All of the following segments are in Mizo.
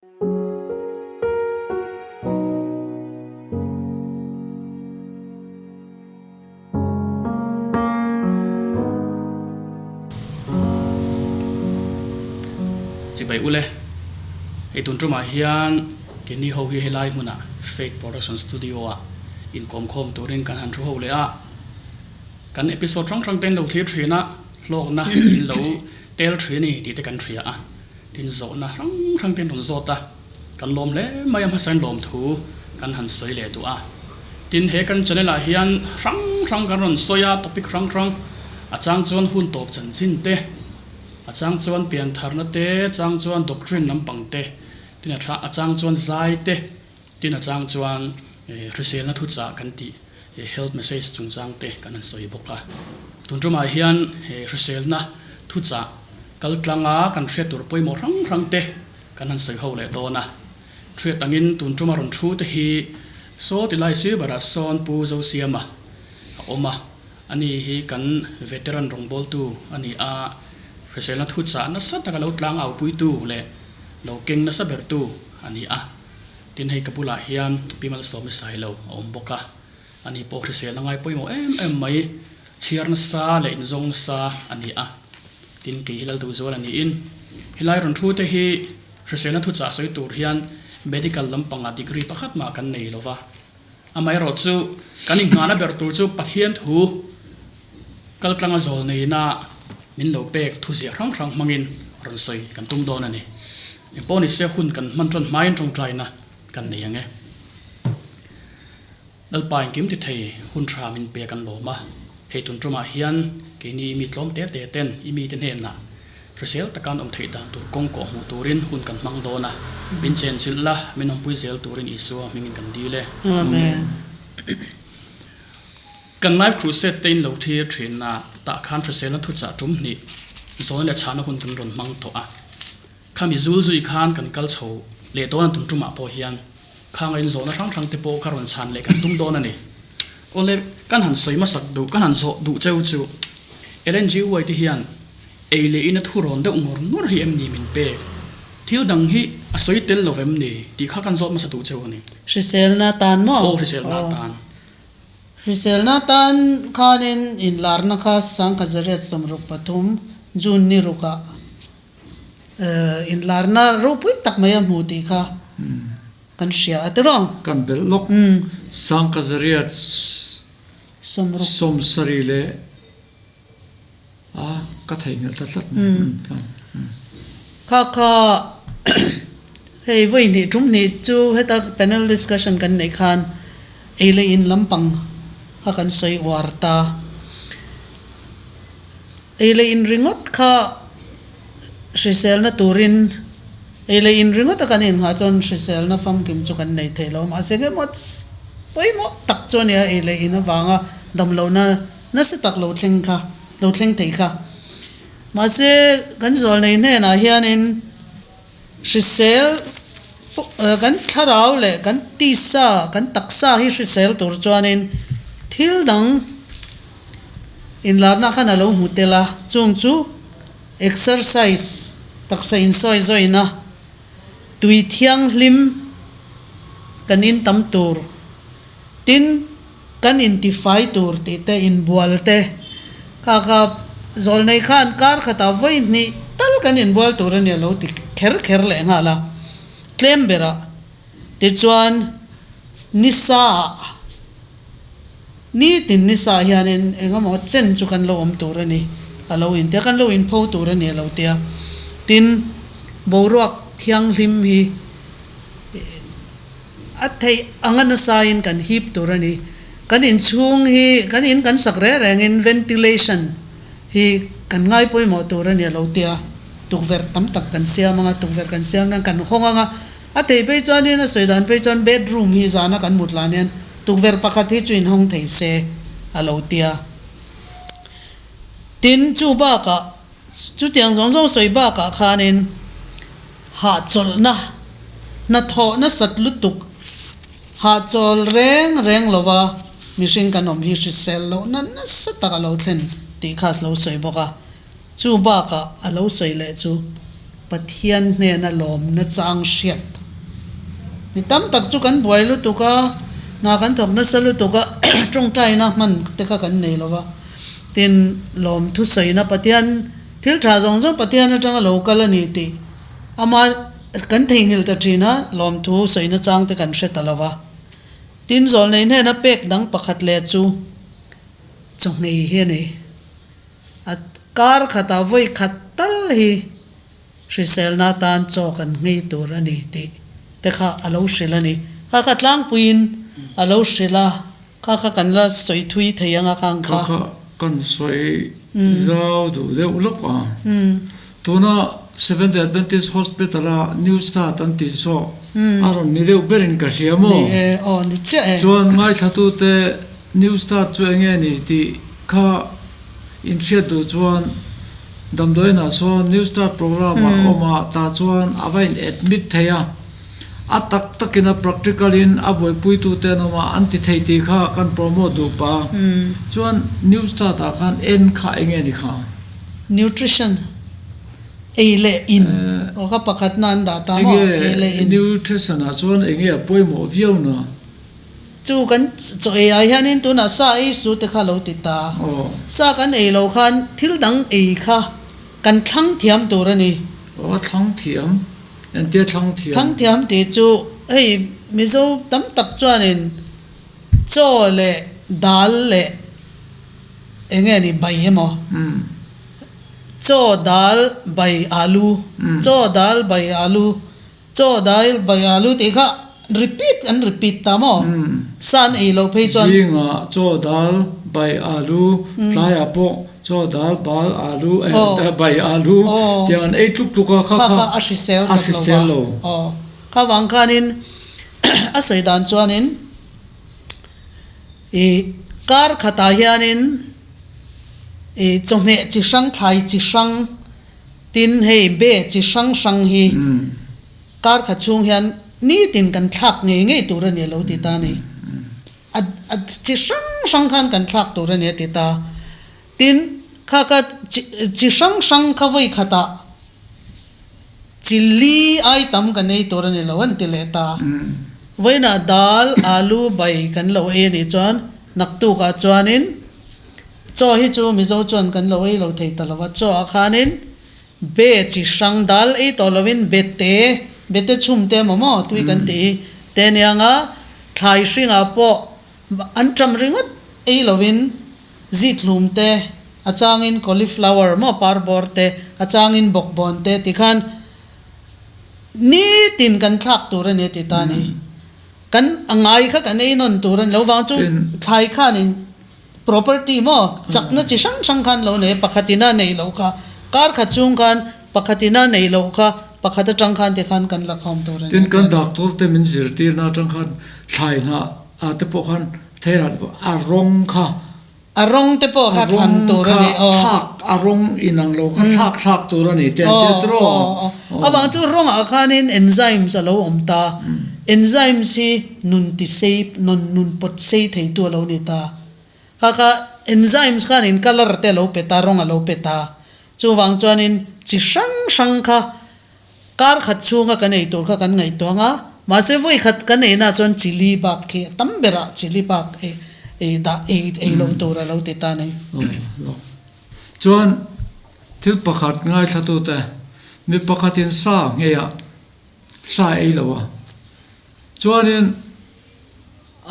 Chibai ule, hei tun tumah hian keini ho hi helai hmunah Faith Production Studio ah inkawm khawm turin kan han thu ho leh a, kan episode hrang hrang te in lo thlir thin a, hlawkna in lo tel thin a ni tih te kan hria a. Tin zawhna hrang hrang te an rawn zawt a, kan lawm hle mai a hmasain lawmthu kan han sawi leh duh a. Tin he kan channel ah hian hrang hrang kan rawn sawi a, topic hrang hrang, a chang chuan hun tawp chanchin te, a chang chuan piantharna te, a chang chuan doctrine lampang te, tin a tha a chang chuan zai te, tin a chang chuan hriselna thuchah kan tih health message chungchang te kan han sawi bawk a. Tun tumah hian hriselna thuchah kal tlanga kan hriat tur pawimawh hrang hrang te kan han sawi ho leh dawn a. Hriat angin tun tuma rawn thu te hi saw ti lai sir berah sawn Pu Zosiama a awm a, ani hi kan veteran rawngbawltu a ni a, hriselna thuchah nasa taka lo tlang aupuitu leh lo keng nasa bertu a ni a. Tin hei ka bulah hian Pi Malsawmi Sailo a awm bawk a, ani pawh hrisel a ngai pawimawh em em mai, chhiar nasa leh inzawng nasa a ni a. Tin kei hi Lalduhzuala niin helai rawn thu te hi hriselna thuchah sawi tur hian medical lampangah degree pakhat mah kan nei lo va, amaherawh chu kan inghahna ber tur chu Pathian thu kaltlanga zawl neina min lo pek thuziah hrang hrang hmangin rawn sawi kan tum dawn a ni. Engpawh ni se hun kan hman ṭan hmain ṭawngṭaina kan nei ang e. Lalpa engkim ti thei hun ṭha min pe kan lawm a, hei tun ṭumah hian keini mi tlawm te te ten i mite hnenah hrisel taka an awm theih dan tur kawng kawh hmuh turin hun kan hmang dawn a, min chenchilh la, min awmpui zel turin Isua hmingin kan dil e. Amen. Kan Life Crusade te in lo thlir thin a, tah khan hriselna thuchah tum hnih zawn leh chhahna hun kan rawn hmang tawh a. Khami zul zui khan kan kal chho leh dawn a tum tumah pawh hian khanga in zawhna hrang hrang te pawh ka rawn chhan leh kan tum dawn a ni. Awle, kan han sawi hmasak duh, kan han zawh duh cheu chu Ellen G. White hian ei leh in a thu rawn deuh ngawr ngawr hi em ni min pek? Thil dang hi a sawi tel lo em ni tih kha kan zawt hmasa duh cheu a ni. Hriselna tan maw? Aw, hriselna tan. Hriselna tan khanin inlarna kha 1963 June ni rukah inlarna ropui tak mai a hmu tih kha kan hria a tiraw? Kan belh lawk. 1970 leh a ka theihnghilh ta tlat mai. Kha kha hei vawi hnih tum hnih chu heta panel discussion kan neih khan ei leh in lampang kha kan sawi uar ta. Ei leh in ringawt kha hriselna turin ei leh in ringawt a kan inhah chuan hriselna famkim chu kan nei thei lo. Mahse engemaw pawimawh tak chu a nia ei leh in avanga damlohna Nasa tak lo thleng kha, lo thleng thei kha. Mahse, kan zawlnei hnenah hianin hrisel kan thlarau leh kan tisa, kan taksa hi hrisel tur chuanin thil dang inlarna khan a lo hmu tel a, chung chu exercise, taksa insawi zawina, tui thianghlim kan in tam tur, tin, Kan intifai tur tih te, inbual te, kha kha zawlnei khan kar khatah vawi hnih tal kan inbual tur a ni a lo ti kher kher leh nghal a, tlem berah tichuan nisa ah nitin nisa ah hianin eng emaw chen chu kan lo awm tur a ni a lo intia, kan lo inpho tur a ni a lo tia, tin boruak thianghlim hi. A theih anga nasain kan hip tur a ni. Kan inchhung hi kan in kan sak reng rengin ventilation hi kan ngai pawimawh tur a ni a lo tia. Tukverh tam tak kan siam anga, tukverh kan siam nan kan hawng anga, a theih phei chuanin a sawi dan phei chuan bedroom hi zana kan mut lan hian tukverh pakhat hi chu inhawng thei se a lo tia. Tin, chu bakah Chutiang zawng zawng sawi bakah khanin hahchawlhna, hnathawh nasat lutuk, hahchawl reng reng lova mihring kan awm hi hrisel lohna nasa tak a lo thlen tih kha a lo sawi bawk a. Chu bakah a lo sawi leh chu Pathian hnena lawmna chang hriat. Mi tam tak chu kan buai lutuk a, hna kan thawk nasa lutuk a, tawngtaina hman te kha kan nei lo va. Tin, lawm thusawina Pathian thil tha zawng zawng Pathian atanga lo kal a ni tih ama kan theihnghilh ta thin a, lawmthu sawina chang te kan hre ta lo va. Tin, zawlnei hnena pek dang pakhat leh chu chawhngei hi a ni. A kar khatah vawi khat tal hi hriselna atan chaw kan nghei tur a ni tih te kha a lo hrilh a ni. Kha kha tlangpuiin a lo hrilh a, kha kha kan la sawi thui thei ang a khang kha. Kha kha kan sawi zau duh deuh lawk a. Tuna Seventh Day Adventist Hospital a New Start an tih saw a rawn ni deuh berin ka hria maw? Ni e, aw ni chiah e. Chuan ngaithlatute New Start chu enge ni tih kha inhriat duh chuan damdawiinah sawn New Start Programme ah awm a, tah chuan a va in admit thei a, a tak takin a practical in a buaipuitute an awm a, an ti thei tih kha kan promote duh pah a, chuan New Start ah khan en kha enge ni kha? Nutrition, ei leh in, aw kha pakhatna an dah ta maw? Ei leh in. Enge nutrition ah chuan enge a pawimawh viau na? Chu kan chaw ei ah hianin tunah sa ei su te kha lo ti ta. Sa kan ei lo khan thil dang ei kha kan thlang thiam tur a ni. Aw thlang thiam, entir thlang thiam. Thlang thiam tih chu hei Mizo tam tak chuanin chaw leh dal leh eng nge ni bai emaw chaw dal bai alu, chaw dal bai alu. Chaw dai bai alu tih kha repeat an repeat ta maw? Sa an ei loh phei chuan. Zingah chaw dal bai alu, tlaiah pawh chaw dal bal alu eh bai alu tiang an ei tluk tluk a kha kha a hrisel a hrisel lo. Aw kha vang khanin a sawi dan chuanin i kar khatah hianin i chawhmeh chi hrang thlai chi hrang Tin, hei be chi hrang hrang hi kar khat chhung hian nitin kan thlak ngei ngei tur a ni a lo ti ta a ni. A a chi hrang hrang khan kan thlak tur a ni a ti ta. Tin, kha kha chi chi hrang hrang kha vawi khatah chi li ai tam kan ei tur a ni lo an ti leh ta. Vawiinah dal, alu, bai kan lo ei a nih chuan naktukah chuanin Chaw hi chu Mizo chuan kan lo ei lo thei ta lo a, chaw ah khanin be chi hrang dal ei tawh lovin be te, be te chhum te emaw maw tui kan tih hi te aniang a, thlai hringah pawh an ṭam ringawt ei lovin zikhlum te, a changin cauliflower maw parbawr te, a changin bawkbawn te tikhan nitin kan thlak tur a ni a ti ta a ni. Kan a ngai kha kan ei nawn tur a ni lo vang chu thlai khanin Property maw? Chakna chi hrang hrang khan lo nei a, pakhatin a neih loh kha, kar khat chhung khan pakhatin a neih loh kha, pakhat atang khan ti khan kan la khawm tur a ni. Tin, kan doctor te min zirtirna atang khan thlai hnah ah te pawh khan theirah te pawh a rawng kha. A rawng te pawh kha thlan tur a ni aw. A rawng kha thlak, a rawng inang lo kha thlak thlak tur a ni te an tia tiraw? Aw aw aw. Avang chu rawngah khanin enzymes a lo awm ta. Enzymes hi nun ti sei, nun nun pawt sei theitu a lo ni ta. Kha kha enzymes khanin colour te a lo pe ta, rawng a lo pe ta. Chuvang chuanin chi hrang hrang kha kar khat chhunga kan ei tur kha kan ngaihtuah ang a, mahse vawi khat kan ei na chuan chilli bak khi a tam berah chilli bak ei ei dah ei ei lo tur a lo ti ta a ni. Chuan thil pakhat ngaithlatute mi pakhatin sa ngeiah sa ei lo a, chuanin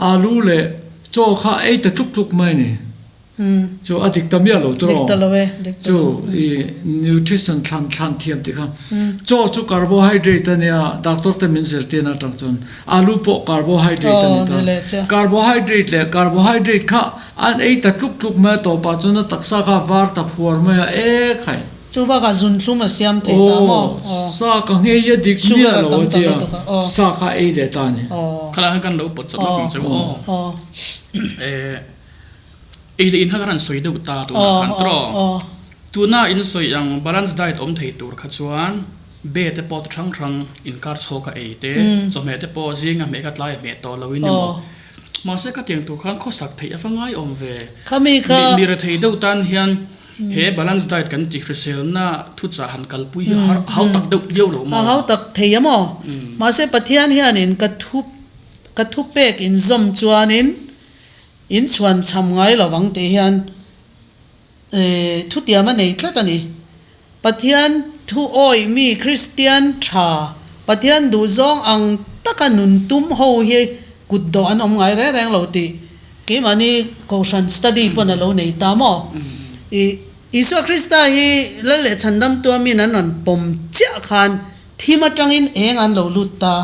alu leh chaw kha ei ta tluk tluk mai ni. Chu a dik ta miah lo tawh. Dik ta lo e, dik ta lo. Chu i nutrition thlan thlan thiam tih kha. Chaw chu carbohydrate a nia, doctor te min zirtir na atang chuan alu pawh carbohydrate a ni ta. Carbohydrate leh carbohydrate kha an ei ta tluk tluk mai a tawpah chuan a taksa kha a var ta phuar mai a, e khai. Chu bakah zunthlum a siam thei ta maw? Aw, sa ka nghei a dik miah lo a tia, sa kha ei leh ta a ni. Khalai khan kan lo pawt chawp lawk ang che u aw. Ei leh in kha kan han sawi deuh ta tunah khan tawh. Tuna in sawi ang balance diet awm thei tur kha chuan be te pawh ti hrang hrang inkar chhawk a ei te, chawhmeh te pawh zinga hmeh kha tlai a hmeh tawh loin emaw. Mahse ka tiang tur khan khawsak theih a va ngai awm ve. Khami kha. Mi rethei deuh tan hian. He balance diet kan tih hriselna thuchah han kalpui hi a hau tak deuh viau lo maw? A hau tak thei a maw? Mahse Pathian hianin ka thu ka thupek inzawm chuanin in chhuan chham ngai lo vang tih hian thutiam a nei tlat a ni. Pathian thu awih mi Kristian tha, Pathian duhzawng ang taka nun tum ho hi kut dawh an awm ngai reng reng lo tih keimahni Kohhran study pawn a lo nei ta maw? I Isua Krista hi Lal leh Chhandamtu a min an rawn pawm chiah khan thim atangin eng an lo lut ta.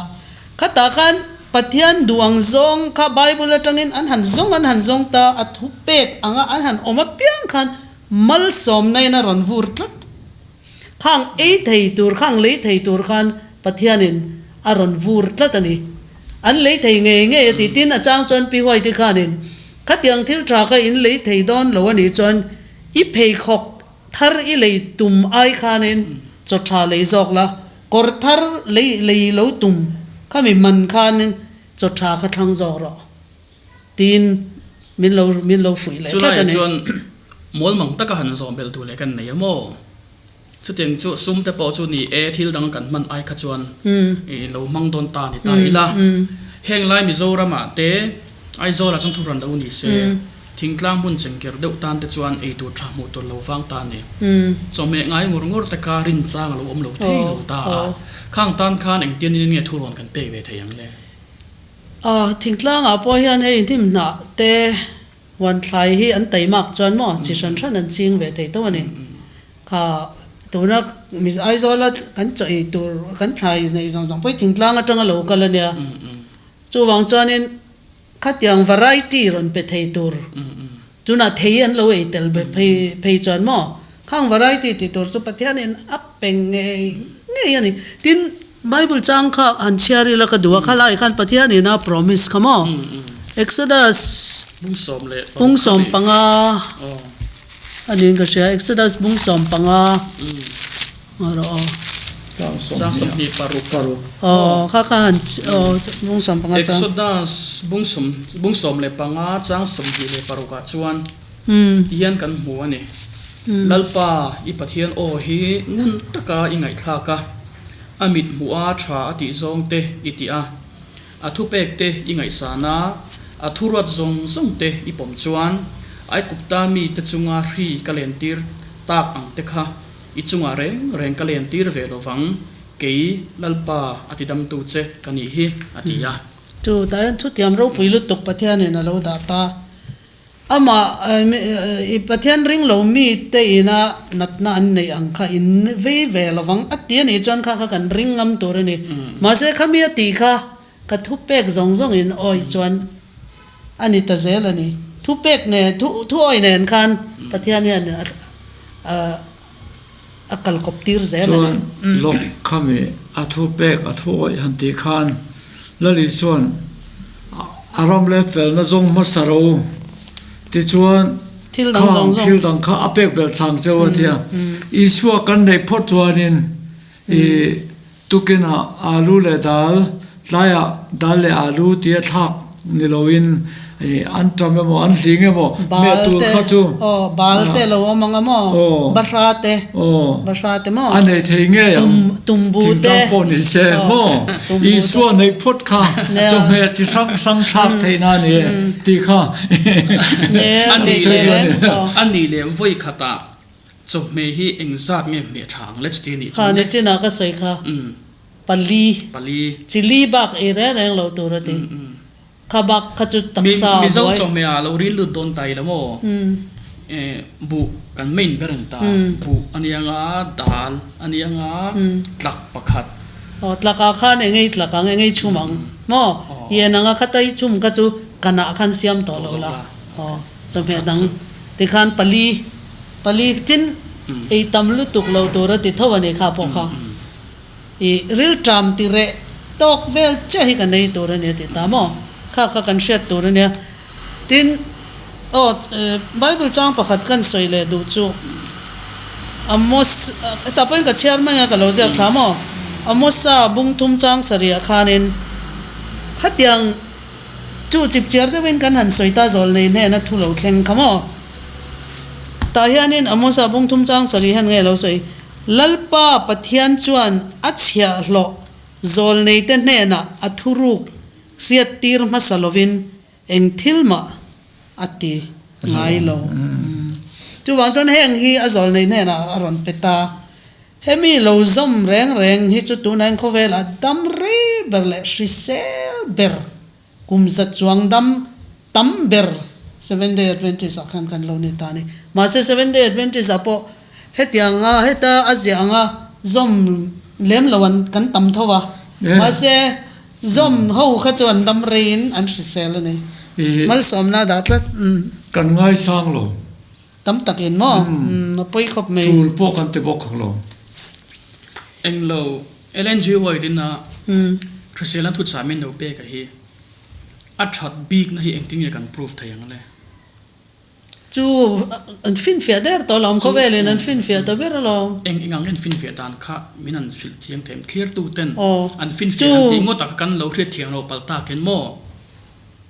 Khatah khan Pathian duh ang zawng kha Bible atangin an han zawng an han zawng ta, a thu pek anga an han awm apiang khan Malsawmna in a rawn vur tlat. Khang ei thei tur, khang lei thei tur khan Pathianin a rawn vur tlat a ni. An lei thei ngei ngei a ti. Tin, a chang chuan Pi Huaiti khanin, Khatiang thil tha kha in lei thei dawn lo a nih chuan i pheikhawk thar i lei tum ai khanin chaw tha lei zawk la, kawr thar lei lei lo tum khami man khanin chaw tha kha thlang zawk rawh. Tiin min lo min lo fuih leh tlat a Chulaiah ni. chuan mawlmang taka han zawm belh tur leh kan nei a maw? Chutiang chu sum te pawh chu ni e, thil dang kan hman ai kha chuan i lo hmang dawn ta ni ta ila. Heng lai Mizoramah te Aizawlah chuan thuhran lo ni se, thingtlang hmun chengker deuh tan te chuan ei tur tha hmuh tur lo vang ta a ni. Chawhmeh ngai ngur ngur te kha rinchang a lo awm lo thei lo ta a. Khang tan khan engtianin nge thurawn kan pek ve thei ang le? A, thingtlangah pawh hian hei hnim hnah te huan thlai hi an taimak chuan maw chi hran hran an ching ve thei tawh a ni. Kha tuna Aizawla kan chaw ei tur kan thlai neih zawng zawng pawh hi thingtlang atanga lo kal a nia. Chuvang chuanin khatiang variety rawn pe thei tur tunah thei an lo ei tel phei phei chuan maw khang variety ti tur chu Pathianin a pe ngei ngei a ni. Tin. Bible chang kha han chhiar ila ka duh a, khalai khan Pathian in a promise kha maw? Exodus bung 15 a niin ka hria, Exodus bung 15 rawh aw. Chang 26. Aw kha kha han aw bung 15 chang. Exodus bung 15 chang 26 ah chuan tihian kan hmu a ni, Lalpa i Pathian aw hi ngun taka i ngaihthlak a, A mit hmuh a tha a tih zawng te i tih a, a thupek te i ngaihsan a, a thuruat zawng zawng te i pawm chuan Aikupta mite chunga hri ka lentir tak ang te kha i chungah reng reng ka lentir ve lo vang, kei Lalpa a tidamtu che ka nih hi, a ti a. Chu tah hian thutiam ropui lutuk Pathianin a lo dah ta. Amah i Pathian ring lo mite ina natna an neih ang kha in vei ve lo vang a ti a nih chuan kha kha kan ring ngam tur a ni. Mahse khami a tih kha ka thupek zawng zawng in awih chuan a ni ta zel a ni. Thupek nen thu thu awih nen khan Pathian hian a kal kawp tir zel a ni. Chuan lawk khami a thupek a thu awih han tih khan Lali chuan a ram leh felna zawng hmasa ro tichuan khang thil dang kha a pek belh chang cheu a tia. Isua kan neih phawt chuanin i tukinah alu leh dal, tlaiah dal leh alu tia thlak ni loin an ṭam emaw an hling emaw meh tur kha chu bal te lo awm ang a maw bahra te bahra te maw a nei thei ngei ang tumbu te thingtlang pawh ni se maw Isua neih phawt kha chawhmeh chi hrang hrang thlak theihna a ni e tih kha a nih leh vawi khatah chawhmeh hi engzat nge hmeh tha ang le chuti a nih chuan le. Kha nichinah ka sawi kha pali chili bak ei reng reng lo tur a ti. Kha bak kha chu taksa a buai. Mizo chawhmeh ah lo ril lut dawn ta ila maw? Buh kan main ber an ta. Buh a nia nga, dal a nia nga, tlak pakhat. Aw tlak ah khan eng ei tlak ang, eng ei chhum ang maw? Yen anga kha tai chhum kha chu kanah khan siam tawh lo la. Aw chawhmeh dang tikhan pali, pali chin ei tam lutuk lo tur a ti tho a ni kha pawh kha. I rilṭam ti reh tawk vel chiah hi ka nei tur a nia tih ta maw? Kha kha kan hriat tur a nia. Tin, aw, Bible chang pakhat kan sawi leh duh chu Amos, hetah pawhin ka chhiar mai a, ka lo ziak thla maw? Amosa bung thum chang sarih ah khanin khatiang chu chipchiar deuhin kan han sawi ta zawl nei hnena thu lo thleng kha maw? Tah hianin Amosa bung thum chang sarih hian nge lo sawi? Lalpa Pathian chuan a chhiahhlawh zawlneite hnenah a thuruk hriattir hmasa lovin eng thil mah a ti ngai lo. Chuvang chuan heng hi a zawlnei hnenah a rawn pe ta. Hemi lo zawm reng reng hi chu tunah khawvelah dam rei ber leh hrisel ber Kum za chuang dam tam ber Seventh Day Adventist ah khan kan lo ni ta a ni. Mahse Seventh Day Adventist ah pawh hetianga heta a ziah anga zawm lem lo an kan tam tho a. Mahse zawm ho kha chu an dam reiin an hrisel a ni. Malsawmna a dah tlat. Kan ngaisang lo. Tam takin maw? A pawi khawp mai. Tul pawh kan ti bawk lo. Englo LNG White in a hriselna thuchah min lo pek a hi a that bik na hi engtin nge kan proof thei ang le? Chu an finfiah der tawh alawm, khawvelin an finfiah ta ber alawm. Eng eng ang en finfiah dan kha min han hrilh chiang thei em? Thlir tu ten an finfiah han tih ngawt a kan lo hriat thiang lo palh tak in maw?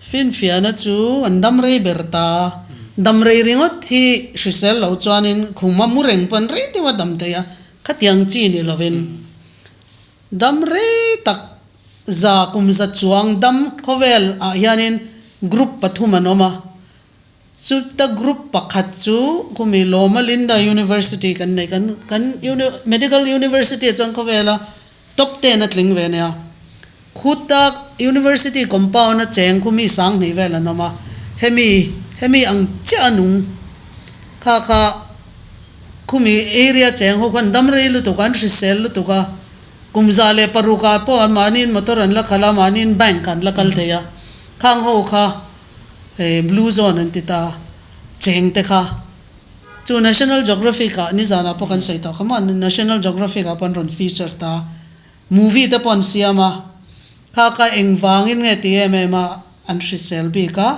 Finfiahna chu an dam rei ber ta. Dam rei ringawt hi hrisel lo chuanin khum a mu reng pawn rei deuh a dam thei a, Khatiang chi ni lovin dam rei tak za kum za chuang dam khawvel ah hianin group pathum an awm a, chuta group pakhat chu khumi Loma Linda University kan nei kan kan medical university ah chuan khawvela top ten a tling ve ania, khuta university compound a cheng khumi sanghnih vel an awm a, hemi hemi ang chiah a nung kha kha. Khumi area cheng ho khan dam rei lutuk a, an hrisel lutuk a, kum 106 ah pawh an mahniin motor an la khalh a, mahniin bank an la kal thei a, khang ho kha eh blue zone an ti ta, cheng te kha chu National Geographic ah nizanah pawh kan sawi tawh kha maw, National Geographic ah pawh an rawn feature ta, movie te pawh an siam a, kha kha engvangin nge ti em em a an hrisel bik a.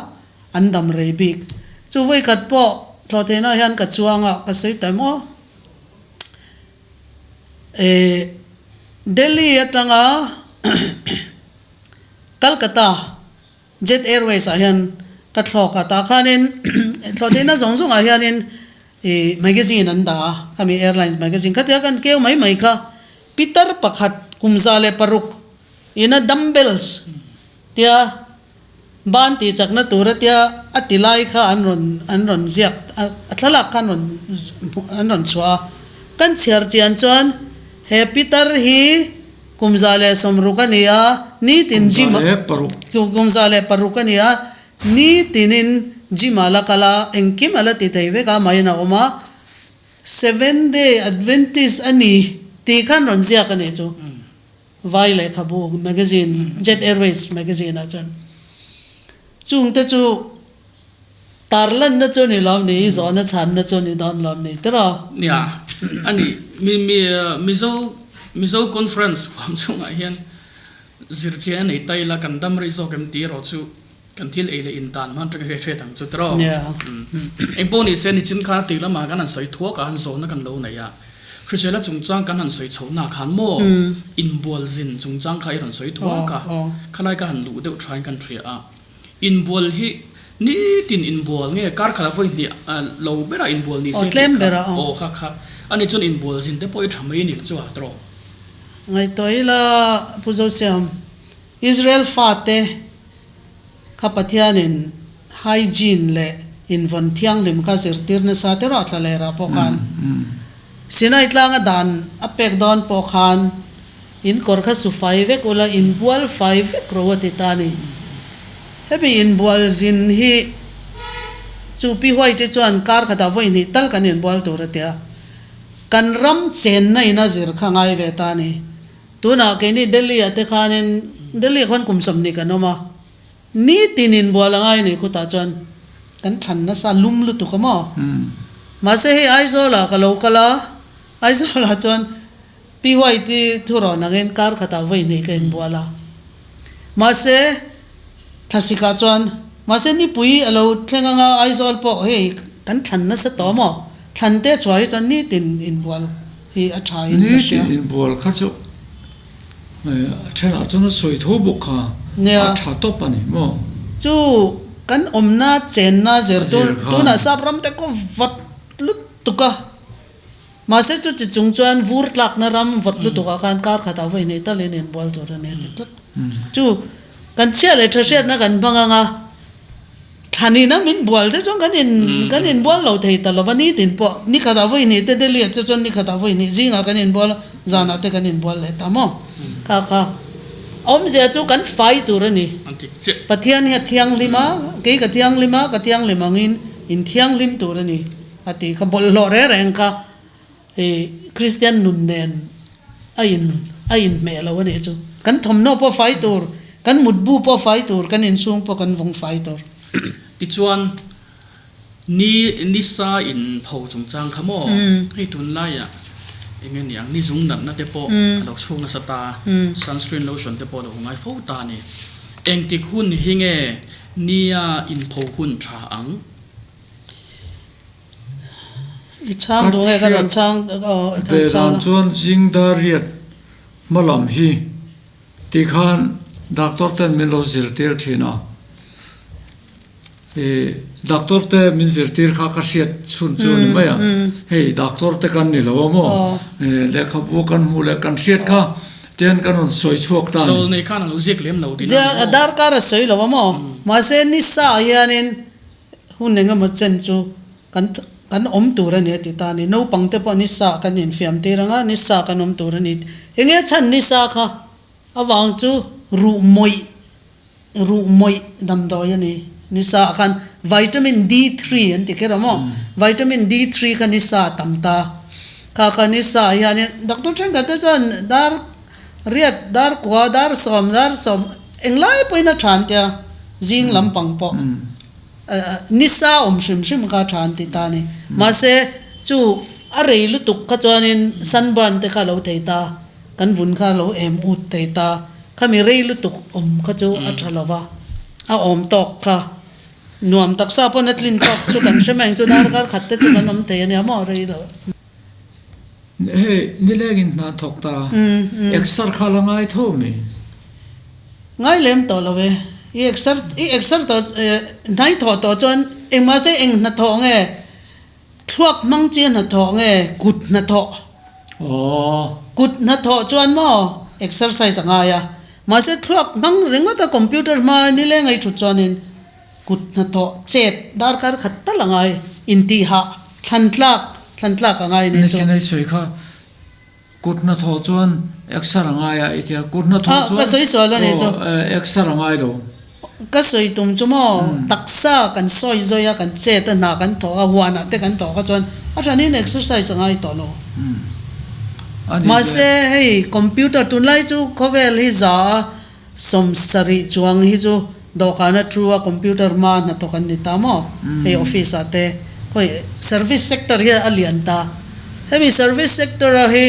An dam rei bik. Chu vawikhat pawh thlawhtheihna hian ka chuang a, ka sawi ta maw? Eh, Delhi atanga Calcutta Jet Airways ah hian ka thlawk a, tah khanin thlawhtheihna zawng zawng ah hianin ih magazine an dah a, khami airlines magazine khatia kan keu mai mai kha pitar pakhat kum 106 ina dumbbells tia Ban tih chakna tur a tia a ti lai kha an rawn an rawn ziak a thlalak kha an rawn an rawn chhuah a. Kan chhiar chian chuan he pitar hi kum 160 a ni a, nitin gym a kum 106 a ni a, nitinin gym a la kal a, engkim a la ti thei vek a, amahin a awm a. Seventh Day Adventist a ni tih kha an rawn ziak a nih chu. Vai lehkhabu magazine, Jet Airways magazine ah chuan chung te chu tarlanna chu ni lo ni, i zawhna chhanna chu ni dawn lo ni tiraw? Nia, a ni. Mi, mi, Mizo, Mizo Conference huam chungah hian zirchian a nei ta ila kan dam rei zawk em tih erawh chu kan thil ei leh in dan hman atanga hriat hriat ang chu tiraw? Nia. Engpawh ni se nichin khan a tih lamah kan han sawi thuak a, han zawhna kan lo nei a. Hrisela chungchang kan han sawi chhoh nak khan maw inbual zin chungchang kha i rawn sawi thuak a, khalai ka han luh deuh thain kan hria a. Inbual hi nitin inbual nge kar khat a vawi hnih lo berah inbual ni se tih kha aw kha kha a ni chuan inbual zin te pawh i tha mai ni chu a tawh. Ngaihtuah ila Pu Zosiam, Israel fate kha Pathianin hygiene leh invawn thianghlim kha zirtir nasa te ruah thla lerah pawh khan Sinai tlanga dan a pek dawn pawh khan in kawr kha su fai vek ula inbual fai vek ro a ti ta a ni. Hemi inbual zin hi chu Pi White chuan kar khatah vawi hnih tal kan inbual tur a ti a, kan ram chenna in a zir kha ngai ve ta a ni. Tunah keini Delhi ah te khanin Delhi ah khuan kum 20 kan awm a, nitin inbual a ngai a ni khutah chuan kan thlan nasa lum lutuk a maw? Mahse hei Aizawl ah ka lo kal a, Aizawl ah chuan Pi White-i thu rawn angin kar khatah vawi hnih ka inbual a. Mahse thlasik ah chuan mahse nipui a lo thleng anga Aizawl pawh hei kan thlan nasa tawh maw? Thlan te chhuah hi chuan nitin inbual. Hi a tha in ka hria. Nitin inbual kha chu a thenah chuan a sawi tho bawk kha a tha tawp a ni maw? Chu kan awmna chenna zir tur tunah sap ram te khaw vat lut lutuk a, mahse chuti chung chuan vur tlakna ram vawt lutukah khan kar khatah vawi hnih talin inbual tur a ni a ti tlat. Chu kan chhia leh tha hriatna kan hmang ang a, thlanina min bual te chuan kan in kan inbual lo thei ta lova nitin pawh ni khatah vawi hnih te Delhi ah te chuan ni khatah vawi hnih zingah kan inbual a, zanah te kan inbual leh ta maw? Kha kha awmzia chu kan fai tur a ni. Pathian hi a thianghlim a, kei ka thianghlim a, ka thianghlim angin in thianghlim tur a ni a tih kha bawlhhlawh reng reng kha i Kristian nun nen a in a inhmeh lo a nih chu. Kan thawmhnaw pawh fai tur, kan mutbu pawh fai tur, kan inchhung pawh kan vawng fai tur. Tichuan, Ni nisa in pho chungchang kha maw? Hei tunlaiah eng nge niang ni zung natna te pawh a lo chhung nasa ta, sunscreen lotion te pawh a lo ngai fo ta a ni. Engtik hun hi nge nia in pho hun tha ang? I chhang duh nge ka rawn chhang aw ka Ve chhang dan a. chuan zing dar riat hma lam hi tikhan doctor ten min lo zirtir thin a. I doctor te min zirtir kha ka hriat chhun chu a ni mai a, hei doctor te kan ni lo a maw, lehkhabu kan hmuh leh kan hriat kha tian kan rawn sawi chhuak ta a ni. Sawl nei khan a lo ziak lem lo tih na ni maw? Darkar a sawi lo a maw, mahse ni sa hianin hun eng emaw chen chu kan kan awm tur a ni a ti ta a ni. Naupang te pawh ni sa kan infiam tir ang a, ni sa kan awm tur a ni. Eng nge chhan ni sa kha avang chu ruh mawih Ruh mawih damdawi a ni. Nisa ah khan vitamin D three an ti kher a maw? Vitamin D three kha nisa a tam ta. Kha kha nisa ah hianin doctor thenkhat te chuan dar riat, dar kua, dar sawm, dar sawm englai pawhin a tha an tia zing lampang pawh nisa awm hrim hrim kha a tha an ti ta a ni. Mahse chu a rei lutuk kha chuanin sunburn te kha a lo thei ta, kan vun kha a lo em ut thei ta. Khami rei lutuk awm kha chu a tha lo va, a awm tawk kha nuam taksa pawn a tlin tawk chu kan hre mai ang chu darkar khat te chu kan awm thei a nia maw rei lo. Hei nilengin hna thawk ta, exer kha la ngai tho mi? Ngai lem tawh lo e, i exer i exer tawh hnai thawh tawh chuan engmah se eng hnathawh nge Thluak hmang chi a hnathawh nge kut hnathawh? Kut hnathawh chuan maw exercise a ngai a, mahse thluak hmang ringawt a computer hma nileng a i thut chuanin kut hnathawh chet darkar khat tal a ngai, intihah thlan tlak thlan tlak a ngai a nih chu. Nichin a i sawi kha kut hnathawh chuan exer a ngai a i tia, kut hnathawh chuan ka sawi sual a nih chu. Exer a ngai lo. Ka sawi tum chu maw taksa kan sawi zawi a, kan chet a, hna kan thawh a, huanah te kan thawh kha chuan a hranin exercise a ngai tawh lo. Mahse hei computer tunlai chu khawvel hi za a 70 chuang hi chu dawhkana thu a computer hma hnathawk an ni ta maw hei office ah te khawi service sector hi a lian ta hemi service sector a hi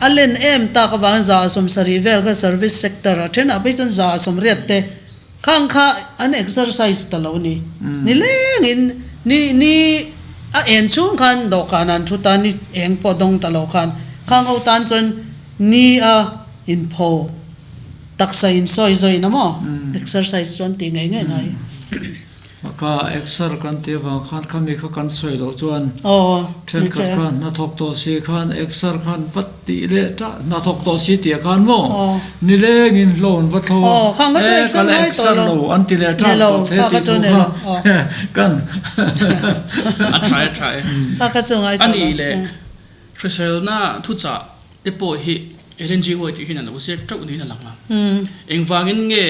a len em tak avangin 70 vel kha service sector a thenah phei chuan 80 te khang kha an exercise ta lo ni nilengin ni ni a en chhung khan dawhkanah an thu ta ni eng pawh dawng ta lo khan khang ho tan chuan ni a inpho. Taksa in sawi zawi na maw? Exercise chuan tih ngei ngei ngai. Ka exer kan tih avang khan khami kha kan sawi loh chuan thenkhat khan hnathawk tawh si khan exer khan va tih leh tah hnathawk tawh si tih ah khan maw nilengin hlawh an va thlo a e ka la exer lo an ti leh tah tawh the tih thu kha kan A tha e tha e. A nih leh hriselna thuchah te pawh hi Ellen G. White hian a lo ziak teuh niin a lang a. Engvangin nge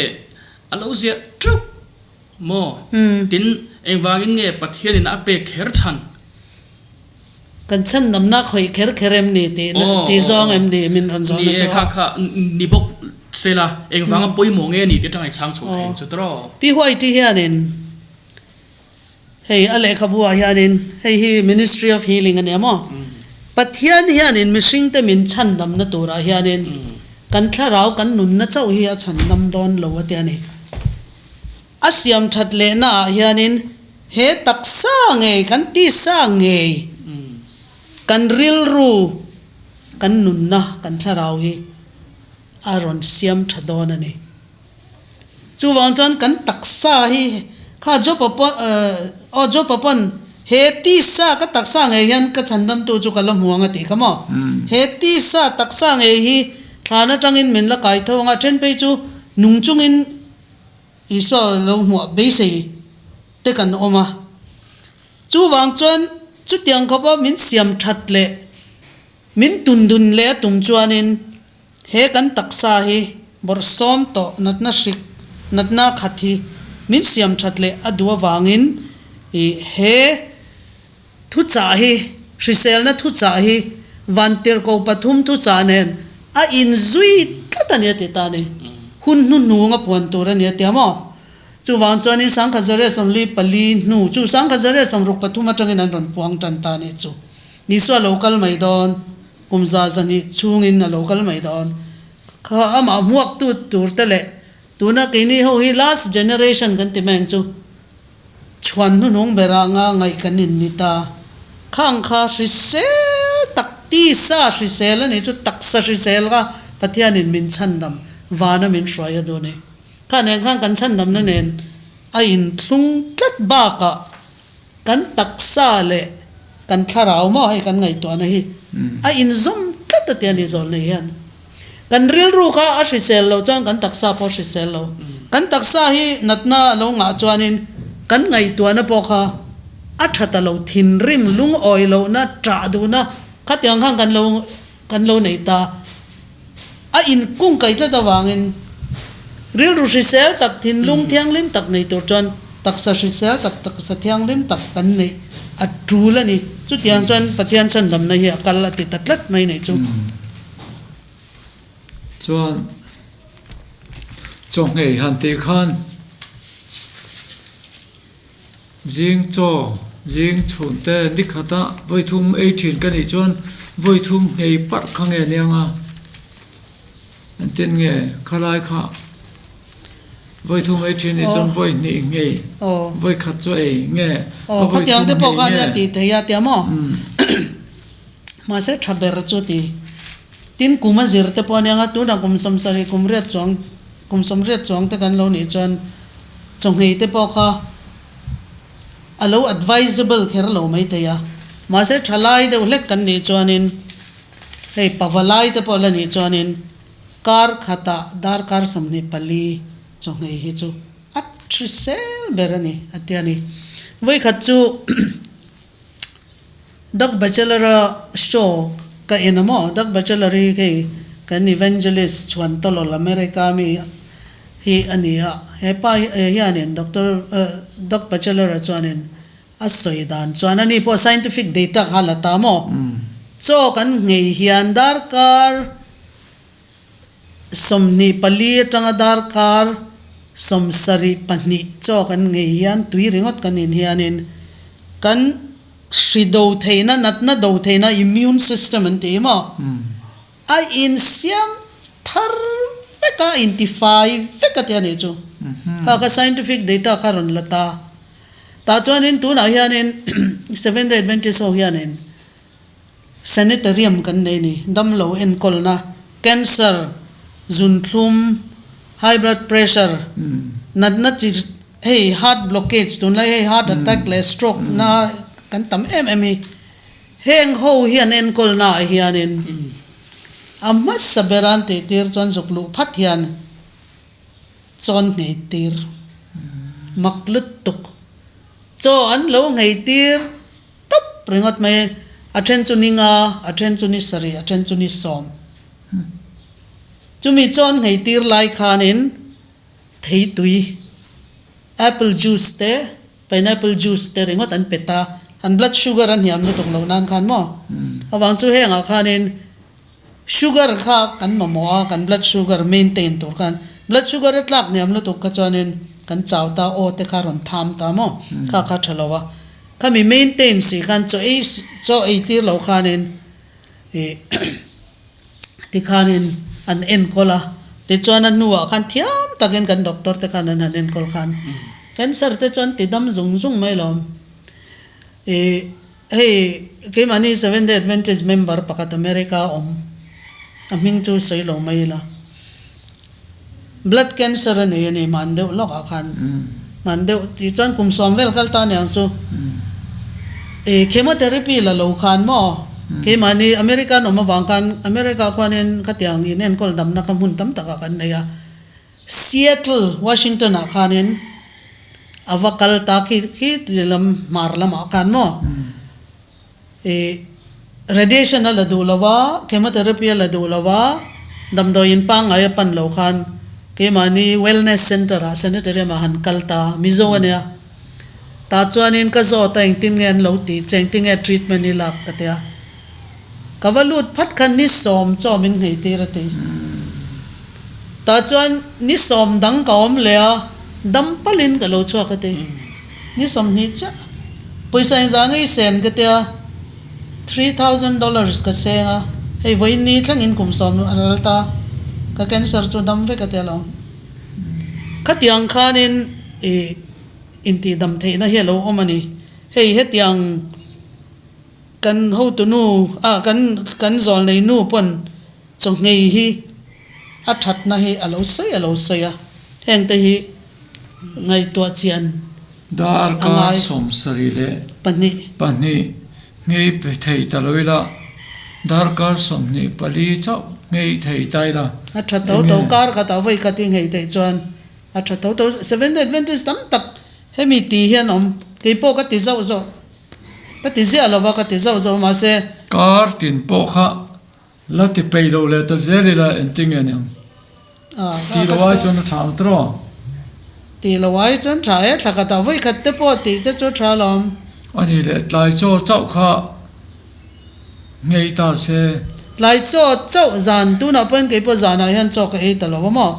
a lo ziah teuh maw? Tin, engvangin nge Pathianin a pek kher chhan? Kan chhan namna khawih kher kher em ni tih tih zawng em ni min rawn zawhna chu a. Ni e, kha kha ni bawk se la, engvanga pawimawh nge ni tih atanga i chhang chho thei ang chu tawh. Pi White hianin Hei a lehkhabu ah hianin hei hi Ministry of Healing a nia maw? Pathian hianin mihringte min chhandamna turah hianin kan thlarau kan nunna chauh hi a chhandam dawn lo a ti a ni. A siam that lehna ah hianin he taksa ngei kan tisa ngei kan rilru kan nunna kan thlarau hi a rawn siam tha dawn a ni. Chuvang chuan kan taksa hi kha Jopa pawn aw Jopa pawn He tisa ka taksa ngei hian ka chhandamtu chu ka la hmu ang a tih kha maw? He tisa taksa ngei hi thlan atangin min la kai tho ang a, then phei chu nung chungin Isua lo hmuah beisei te kan awm a. Chuvang chuan chutiang khawpa min siam that leh min tundun leh a tum chuanin he kan taksa hi bawrhsawm tawh natna hrik natna khat hi min siam that leh a duh avangin ih he thuchah hi hriselna thuchah hi vantirhko pathum thuchah nen a inzui tlat a ni a ti ta a ni. Hun hnuhnung a puan tur a ni a tia maw? Chuvang chuanin sangkhat zariat sawmli pali hnu chu sangkhat zariat sawmruk pathum atangin an rawn puang tan ta a nih chu. Isua lo kal mai dawn, kum za zahnih chhungin a lo kal mai dawn. Kha amah hmuaktu tur te leh tuna keini ho hi last generation kan ti mai ang chu, chhuan hnuhnung berah nga ngaih kan in ni ta. Khang kha hrisel tak, tisa hrisel a nih chu, taksa hrisel kha Pathianin min chhandam, vana min hruai a duh a ni. Kha nen khan kan chhandamna nen a inthlung tlat bakah kan taksa leh kan thlarau maw hei kan ngaihtuahna hi a inzawm tlat a tia ni zawl nei hian. Kan rilru kha a hrisel loh chuan kan taksa pawh a hrisel lo. Kan taksa hi natna a lo ngah chuanin kan ngaihtuahna pawh kha a tha ta lo, thinrim, lungawi lohna, ṭah duhna khatiang khan kan lo kan lo nei ta. A inkungkaih tlat avangin rilru hrisel tak, thinlung thianghlim tak nei tur chuan taksa hrisel tak, taksa thianghlim tak kan neih a tul a ni. Chutiang chuan Pathian chhandamna hi a kal a ti ta tlat mai nei chu. Chuan chawnghei han tih khan Zing chaw, zing chhun te ni khata vawi thum ei thin ka nih chuan vawi thum nghei parh kha nge aniang a, engtin nge khalai kha vawi thum ei thin nih chuan vawi hnih nghei, vawi khat chu ei nge a vawi thum nghei nge. Tih thei a tia maw? Mahse tha ber chu ti. Tin kum a zir te pawh aniang a, tunah kum sawmsarih kum riat chuang kum sawmriat chuang te kan lo nih chuan Chawhmeh te pawh kha a lo advisable kher lo mai thei a, mahse thalai deuh hlek kan nih chuanin hei pavalai te pawh la nih chuanin kar khatah darkar 24 chawhmeh hi chu a hrisel ber a ni a ti a ni. Vawikhat chu Doc Bachelor-a show ka en a maw? Doc Bachelor hi hei kan evangelist chhuan tawlawl America mi hi a ni a, he pa hianin Doctor Doc Bachelor-a chuanin a sawi dan chuan ani pawh scientific data kha la ta maw? Chaw kan nghei hian darkar 24 atanga darkar 72 chaw kan nghei hian tui ringawt kan in hianin kan hri do theihna, natna do theihna, immune system an ti maw? A insiam thar vek a, a intifai vek a ti a nih chu. Kha kha scientific data kha rawn la ta. Tah chuanin tunah hianin Seventh Day Adventist ho hianin sanitarium kan nei a ni, damlo enkawlna, cancer, zunthlum, high blood pressure, natna chi hei heart blockage tunlai hei heart attack leh stroke na kan tam em em hi. Heng ho hian enkawlna ah hianin a hmasa ber an tih tir chuan zuk luh phat hian chaw an nghei tir mak lutuk. Chaw an lo nghei tir tawp ringawt mai, a then chu ni nga, a then chu ni sarih, a then chu ni sawm. Chumi chaw an nghei tir lai khanin theitui, apple juice te, Pineapple juice te ringawt an pet a, an blood sugar a hniam lutuk loh nan khan maw? Avang chu hengah khanin sugar kha kan mamawh a, kan blood sugar maintain tur khan blood sugar a tlak hniam lutuk kha chuanin kan chau ta, aw te kha rawn tham ta maw? Kha kha tha lo a, khami maintain si khan chaw ei chaw ei tir lo khanin ih Tikhanin an enkawl a, tichuan a hnuah khan thiam takin kan doctor te khan an han enkawl khan cancer te chuan ti dam zung zung mai lawm. Ih hei keimahni Seventh Day Adventist member pakhat America a awm, a hming chu sawi lo mai ila, blood cancer a nei a ni hman deuh lawkah khan, hman deuh tichuan kum sawm vel kal ta aniang chu. E chemotherapy la lo khan maw? Keimahni America an awm avang khan America khuanin khatiang in enkawl damna kha hmun tam takah kan nei a. Seattle, Washington ah khanin a va kal ta khi khi lam hmar lamah khan maw? E radiation a la duh lo va, chemotherapy a la duh lo va, damdawiin pangngai a pan lo khan keimahni wellness center ah sanitarium ah han kal ta Mizo a nia. Tah chuanin ka zawt a engtin nge an lo tih che engtin nge treatment i lak ka tia. Ka va lut phat khan ni sawm chaw min nghei tir a ti. Tah chuan ni sawm dang ka awm leh a dam palhin ka lo chhuak a ti. Ni 20 chiah pawisa engzah nge i sen ka tia $3000 ka seng a hei vawiin ni thlengin kum 10 a ral ta ka cancer chu dam vek a tia lo. Khatiang khanin i Intihdam theihna hi a lo awm a ni. Hei hetiang kan hotunu ah kan kan zawlnei nu pawn chawhngei hi a thatna hi a lo sawi a lo sawi a, hengte hi ngaihtuah chian a Darkar ngai. 72 pahnih. Pahnih nghei pe thei ta lo ila, darkar 24 chauh nghei thei ta ila, A tha tho enge? tho kar khatah vawi khat i nghei theih chuan A tha tho tho, Seventh Adventist tam tak hemi tih hian awm, kei pawh ka ti zauh zauh, ka ti ziah lo va, ka ti zauh zauh mahse. Kar tin pawh kha la ti peih lo leh ta zel ila engtin nge niang? Ti lo ai chuan a tha ang tawh. Ti lo ai chuan tha e, thla khatah vawi khat te pawh tih te chu a tha alawm. A nih leh tlai chaw chauh kha Nghei ta se. Tlai chaw chauh zan tunah pawhin kei pawh zanah hian chaw ka ei ta lo a maw?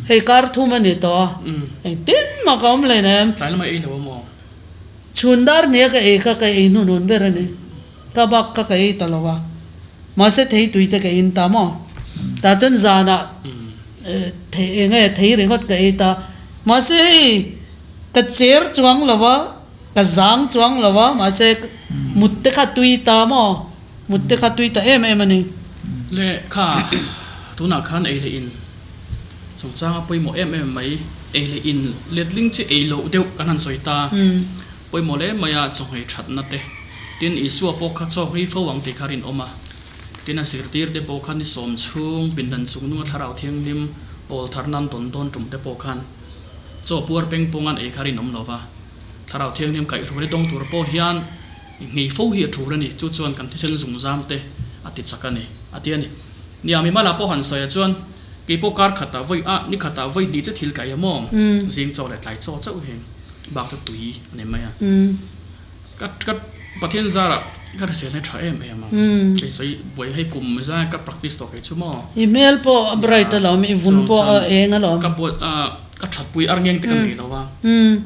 Hei kar thum a ni tawh a, engtin mah ka awm hlein em? Tlai lamah ei lo a maw? Chhun dar nia ka ei kha ka ei hnunun ber a ni. Ka bak kha ka ei ta lo a, mahse thei tui te ka in ta maw? Tah chuan zanah thei eng nge thei ringawt ka ei ta. Mahse hei ka cher chuang lo a. Ka zang chuang lo a, mahse mut te kha tui ta maw? Mut te kha tui ta em em a ni. Le kha, tunah khan ei leh in chungchanga pawimawh em em mai, ei leh in letling chi ei loh deuh kan han sawi ta. Pawimawh hle mai a, chawhmeh thatna te. Tin, Isua pawh kha chaw nghei fo ang tih kha rinawm a. Tin, a zirtir te pawh kha ni 10 chhung pindan chung nunga thlarau thianghlim pawl thar nan tawn dawn tum te pawh khan chaw puar peng pawngan ei kha rinawm lo va. Thlarau Thianghlim kaihhruaina dawng tur pawh hian nghei fo hi a tul a ni. Chu chuan kan thisen zungzam te a ti chak a ni, a ti a ni. Nia, mimala pawh han sawi ah chuan kei pawh kar khatah vawi a, ni khatah vawi hnih che thil ka ei a maw? Zing chaw leh tlai chaw chauh hi bak chu tui a ni mai a. Ka ka Pathian zarah ka hriselna hi tha em em a. Kei sawi buai hei kum zai ka practice tawh kei chu maw? I hmel pawh a bright alawm, i vun pawh a eng alawm. Ka buai a. Ka thatpui ar ngeng te ka nei lo a,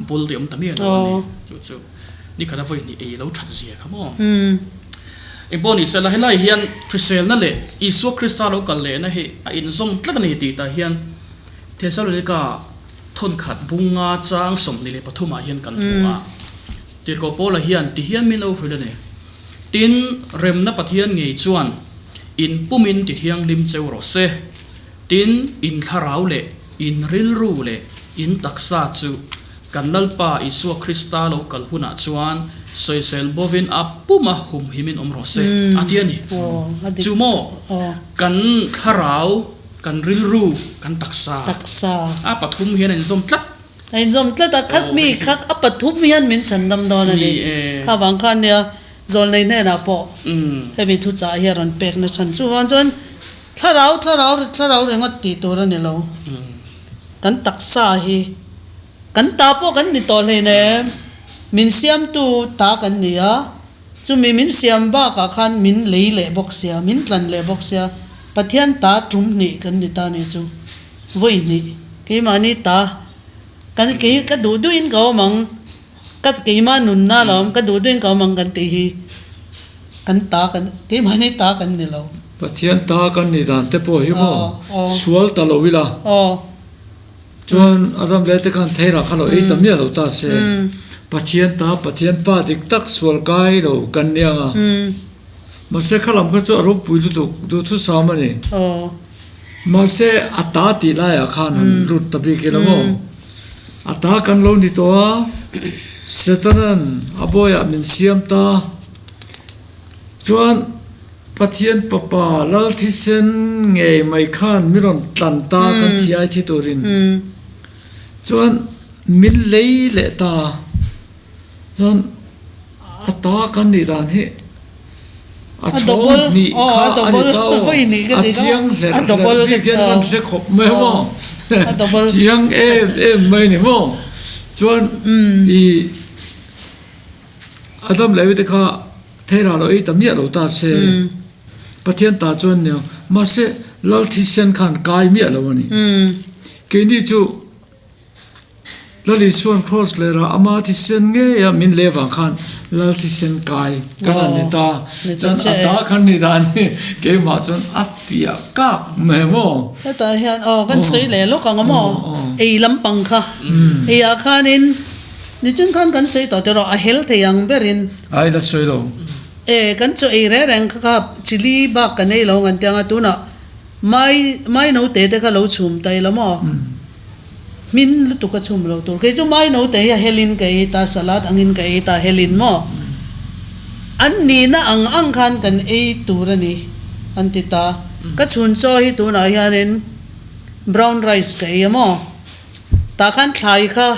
bul te awm ta miah lo a ni. Chu chu ni khat a vawi hnih ei lo that zia kha maw. Engpawh ni sela helai hian hriselna leh Isua Krista lo kal lehna hi a inzawm tlat a ni tih tah hian Thesalonika thawnkhat bunga chang 23 ah hian kan hmu a. Tirhkoh Paula hian ti hian min lo hrilh a ni. Tin, remna Pathian ngei chuan in pumin ti thianghlim cheu rawh se. Tin, in thlarau leh in rilru leh in taksa chu kan Lalpa Isua Krista lo kal hunah chuan sawisel bovin a puma humhimin awm rawh se, a ti a ni. Chu maw? Kan thlarau, kan rilru, kan taksa a pathum hian a inzawm tlat. A inzawm tlat a, khat mi kha a pathum hian min chhandam dawn a ni. Kha vang khan nia Zawlnei hnenah pawh hemi thuchah hi a rawn pek nachhan. Chuvang chuan Thlarau, thlarau, thlarau ringawt tih tur a ni lo. Kan taksa hi kan ta pawh kan ni tawh hlein em? Min siamtu ta kan ni a, chumi min siam bakah khan min lei leh bawk sia, min tlan leh bawk sia, Pathian ta tum hnih kan ni ta ni chu. Vawi hnih, keimahni ta kan kei ka duh duhin ka awm ang, ka keimah nunna lo awm, ka duh duhin ka awm ang kan tih hi. Kan ta kan, keimahni ta kan ni lo. Pathian ta kan nih dan te pawh hi maw sual ta lo ila. Chuan Adam leh te khan theirah kha lo ei ta miah lo ta se. Pathian ta, Pathian pa dik tak sual kai lo kan nia nga. Mahse kha lam kha chu a ropui lutuk duhthusam a ni. Mahse a ta tih laiah khan han lut ta bik ila maw. A ta kan lo ni tawh a, Setanan a bawiah min siam ta. Chuan Pathian Fapa Lal thisen ngei mai khan min rawn tlan ta kan thi ai thi turin. Chuan min lei leh ta. Chuan a ta kan nih dan hi a chhawng hnih kha a ni ta aw. A chiang hlerh hlerh bik hian kan hre khawp mai maw. Chiang em em mai ni maw. Chuan ih Adam leh Evi te kha theirah lo ei ta miah lo ta se. Pathian ta chuan nia mahse Lal thisen khan kai miah lo a ni. Keini chu Lal Isuan Kraws lerah ama thisen ngeia min leh vang khan Lal thisen kai kan han ni ta. Chuan a ta khan ni dan hi keimah chuan a fiah kak mai maw. Hetah hian aw kan sawi leh lawk ang a maw ei lampang kha eiah khanin Nichin khan kan sawi tawh tiraw a hel thei ang berin. Ai la sawi lo. E kan chaw ei reng reng kha kha chilli bak kan ei lo ngan tiang a tunah mai mai no te te kha lo chhum ta ila maw hmin lutuk a chhum lo tur kei chu mai no te hi a helin ka ei ta salad angin ka ei ta helin maw an nihna ang ang khan kan ei tur a ni an ti ta ka chhun chaw hi tunah hianin brown rice ka ei a maw tah khan thlai kha.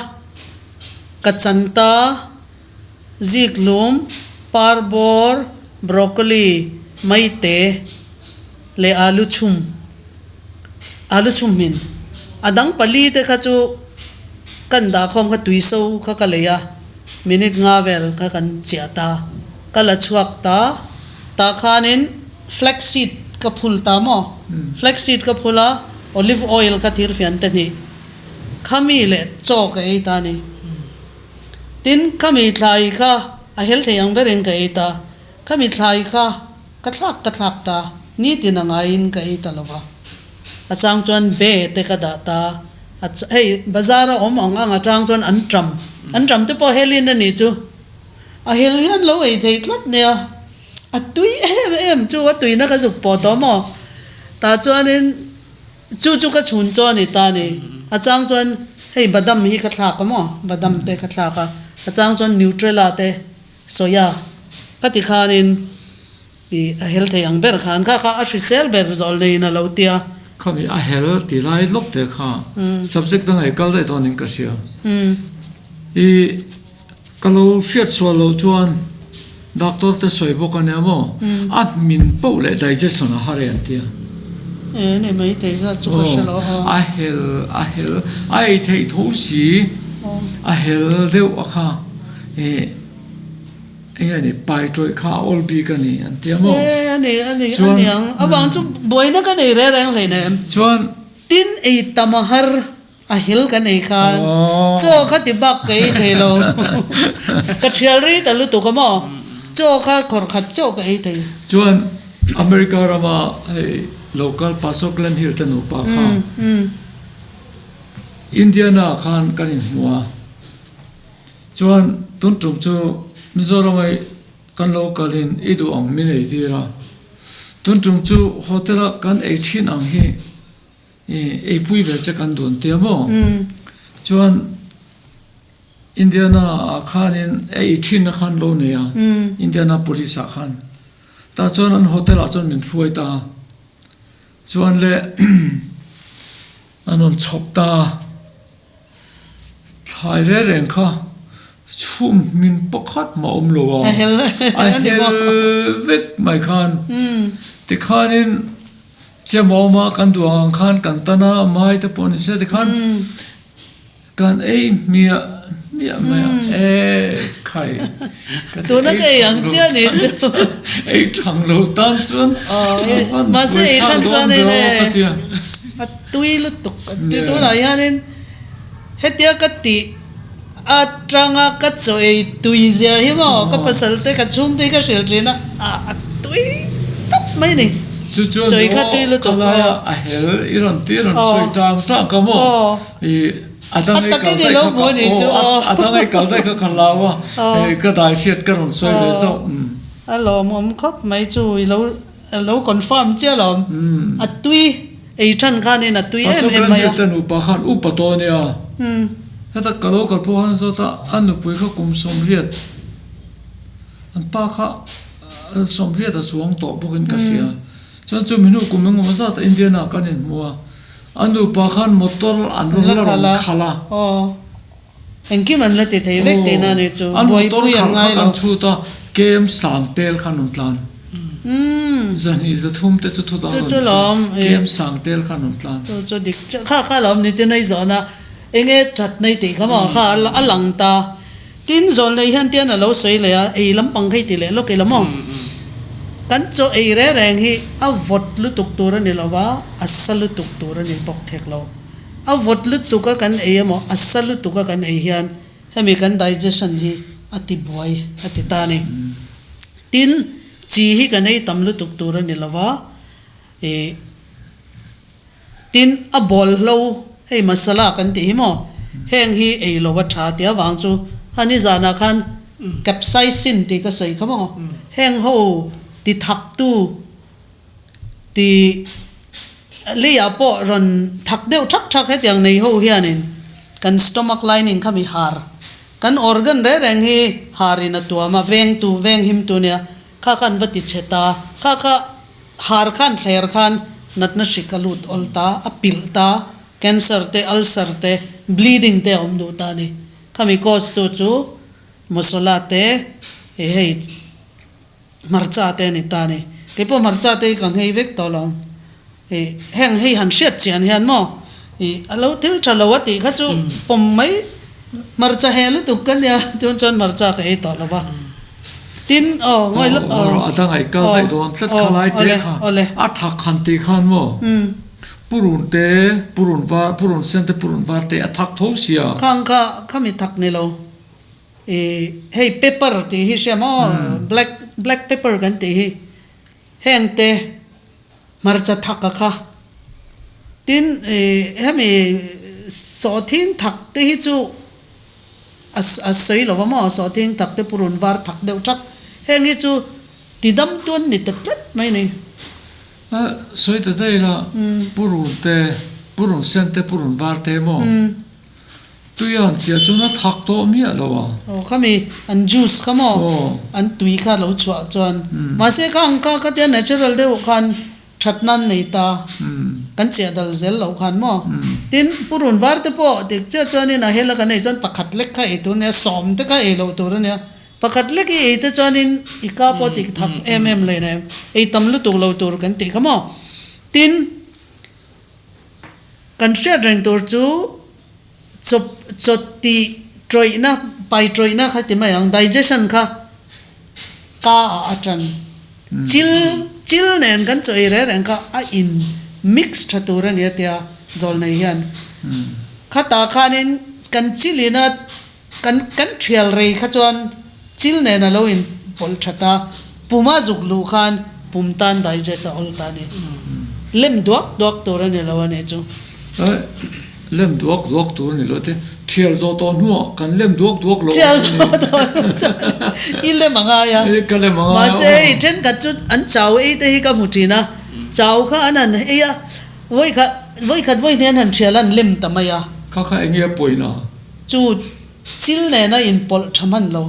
Ka chanta, ziklum, parbawr, broccoli, maite leh alu chhum, alu chhum hmin. A dang pali te kha chu kan dah khawm kha tui so kha ka lei a, minute nga vel kha kan chiah ta. Ka la chhuak ta, tah khanin flax seed ka phul ta maw? Flax seed ka phul a, olive oil kha thir fian te hnih. Khami leh chaw ka ei ta ni. Tin, khami thlai kha a hel thei ang berin ka ei ta. Khami thlai kha ka thlak ka thlak ta, nitin a ngaiin ka ei ta lo va. A chang chuan be te ka dah ta. A hei bazar a awm ang ang atang chuan an ṭam, an ṭam te pawh helin a nih chu. A hel hian lo ei thei tlat nia. A tui em em chu a tuina ka zuk pawh tawh maw. Tah chuanin. Chu chu ka chhun chaw a ni ta a ni. A chang chuan hei badam hi ka thlak a maw, badam te ka thlak a, a chang chuan Nutrela te soya ka ti khanin ih a hel thei ang ber khan kha kha a hrisel ber zawl neiin a lo tia. Khami a hel ti lai lawk te kha subject dang ei kal daih dawnin ka hria. Ih ka lo hriat sual loh chuan Doctor te sawi bawk a nia maw? A hmin poh leh digestion a har e an tia. E ni mai thei kha chu ka hre lo a. A hel a hel a ei theih tho si a hel deuh a kha e eng nge ni pai tawih kha a awl bik a ni an tia maw? E a ni a ni a niang avang chu buaina ka nei reng reng hleinem. Chuan. Tin ei tam a har. A hil kan ei khan chaw kha ti bak ka ei thei lo. Ka thial rei ta lutuk a maw? Chaw kha khawrh khat chaw ka ei thei. Chuan America rama hei local Pastor Glenn Hill te nupa kha Indiana ah khan kan inhmu a. Chuan tun tum chu Mizoram ah kan lo kalin i duh ang min ei tir a. Tun tum chu hotel a kan ei thin ang hi Eipui ve che kan dun tia maw? Chuan Indiana ah khanin ei thinna khan lo nei a, Indianapolis ah khan. Tah chuan an hotel ah chuan min hruai ta a. Chuan le an rawn chhawp ta a. Thlai reng reng kha chhum hmin pakhat mah awm lo a, a hel vek mai khan. Tikhanin Chemawma kan duh ang khan kan tan a, mai te pawh ni se tikhan kan ei hmiah hmiah mai a, e khai ka ti ei thang lo tan chuan a van buaithlak dawn ber aw ka ti a. Tui lutuk a ti tunah hianin hetia ka tih atanga ka chaw ei tui zia hi maw ka pasal te ka chhungte hi ka hrilh thin a a tui tawp mai a ni Chu chuan chaw ei kha tui lutuk ka laia a hel i rawn ti rawn sawi tang tang ka maw i a dang ei kal daih kha ka aw a dang ei kal daih kha ka hlau a ka dai hriat ka rawn sawi ve zauh. A lawmawm khawp mai chu i lo lo confirm chiah alawm a tui. Ei than khanin a tui em em mai a. Pastor Granville te nupa khan upa tawh a nia. Heta ka lo kal pawh khan zawt a, a nupui kha kum 80 an pa kha Sawmriat a chuang tawh bawkin ka hria. Chuan chu minu kum engemaw zat a Indiana ah kan inhmu a, a nupa khan motor an rawn la rawn khalh a. Aw, engkim an la ti thei vek tihna a ni chu, An motor buaipui an khalh kha ngai lo. kan chhut a, kem sang tel khan rawn tlan. Zahnih zathum te chu thu dang Chu rawn chu lawm, kem sang tel khan rawn tlan. Chu chu dik chiah, kha kha lawm ni chin a i zawhna enge that nei tih kha maw kha a lang ta. Tin, zawl nei hian tian a lo sawi leh a, ei lampang kha i ti leh lawk ila maw? Kan chaw ei reng reng hi a vawt lutuk tur a ni lo va, a sa lutuk tur a ni bawk thek lo. A vawt lutuk a kan ei emaw, a sa lutuk a kan ei hian hemi kan digestion hi a ti buai a ti ta a ni. Tin, chi hi kan ei tam lutuk tur a ni lo va, ih. Tin, a bawlhlo, hei masala kan tih hi maw, heng hi ei lo a tha tih avang chu a nizanah khan capsaicin tih ka sawi kha maw, heng ho ti thaktu ti leiah pawh rawn thak deuh thak thak hetiang nei ho hianin kan stomach lining kha mi har, kan organ reng reng hi harin a tuam a, vengtu, venghimtu nia kha khan va ti chhe ta, kha kha. Har khan thler khan natna hrik a lut awl ta, a pilh ta, cancer te, ulcer te, bleeding te a awm duh ta a ni. Khami cause tu chu masala te, hei hei hmarcha te a ni ta a ni. Keipawh hmarcha te hi ka nghei vek tawh lo. Ih heng hei han hriat chian hian maw ih a lo thil tha lo a tih kha chu pawm mai hmarcha heh lutuk ka nia tun chuan hmarcha ka ei tawh lo va. Tin, aw, ngawi lawk, aw. Aw, a dang ai kal daih dawn tlat kha lai te kha, a thak han tih khan maw, purun te, purun var, purun sen te, purun var te a thak tho sia. Khang kha, khami thak ni lo, i hei pepper tih hi hria maw, black, black pepper kan tih hi, heng te hmarcha thak a kha, tin, i hemi sawhthing thak te hi chu. A sawi lo va maw? Sawhthing tak te purun var thak deuh thak. Heng hi chu ti dam tuan ni ta tlat mai ni. A sawi ta daih la, purun te, purun sen te, purun var te maw? Tui an chiah chuan a thak tawh miah lo a. Aw khami an juice kha maw? An tui kha lo chhuah chuan. Mahse kha ang kha khatia natural deuh khan That nan nei ta, kan chiah dal zel loh khan maw? Tin, Pu Run var te pawh dik chiah chuanin a hela kan ei chuan pakhat lek kha ei tur a nia, sawm te kha ei loh tur a nia. Pakhat lek i ei te chuanin i ka pawh tik thak em em leh nei, ei tam lutuk lo tur kan tih kha maw? Tin, kan hriat reng tur chu chawp chawt tih tawihna, pai tawihna kha ti mai ang, digestion kha ka ah a tan. Chil chil nen kan chaw ei reng reng kha a in mix tha tur a ni a tia zawl nei hian khatah khanin kan chil ina kan kan thial rei kha chuan chil nen a lo in pawlh that a puma zuk luh khan pum tan digest a awl ta a ni lem duak duak tur a ni lo a ni chu. Lem duak duak tur a ni lo te, thial zawh tawh hnuah kan lem duak duak lo Thial zawh tawh hnu chuan i lem a ngai a. Ka lem a ngai a. Mahse hei thenkhat chu an chau ei te hi ka hmu thin a, chau kha an han ei a, vawikhat vawikhat vawi hnih an han thial a an lem ta mai a. Kha kha eng nge a pawina? Chu chil nena inpawlh tha hman lo.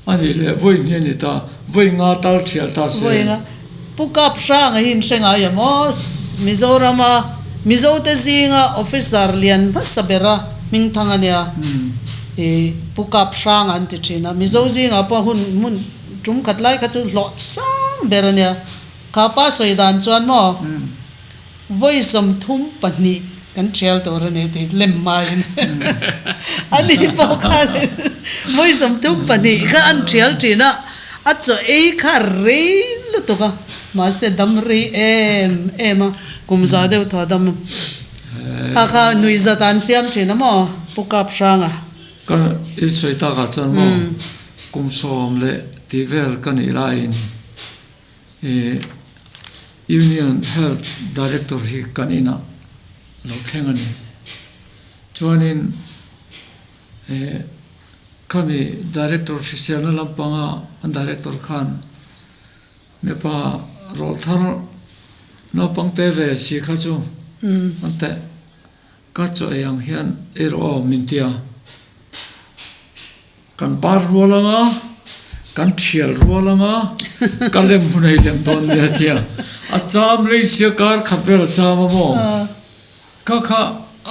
A nih leh vawi hnih a ni ta, vawi nga tal thial ta se. Vawi nga Pu Kap Hranga hi in hre ngai em aw? Mizorama Mizote zinga officer lian hmasa bera hmingthang a nia. I Pu Kap Hranga an ti thin a. Mizo zingah pawh hun hmun tum khat lai kha chu hlawh sang ber a nia. Kha pa sawi dan chuan maw? Vawi 32 kan thial tur a ni tih lem hmain a ni pawh khan vawi 32 kha an thial thin a, a chaw ei kha rei lutuk a, mahse dam rei em em a, kum za deuh thaw dam kha kha nuih zat an siam thin a maw Pu Kap Hranga. Ka i sawi takah chuan maw kum sawm leh tih vel ka nih laiin. I Union Health Director hi kan inah lo thleng a ni. Chuanin he khami Director hriselna lampanga an Director khan mipa rawlthar naupang te ve si kha chu an teh ka chaw ei ang hian ei rawh aw min ti a. Kan bar rual anga. Kan thial rual anga ka lem hun a i lem dawn nia a tia. A cham rei sia kar khat vel a cham a maw? Ka kha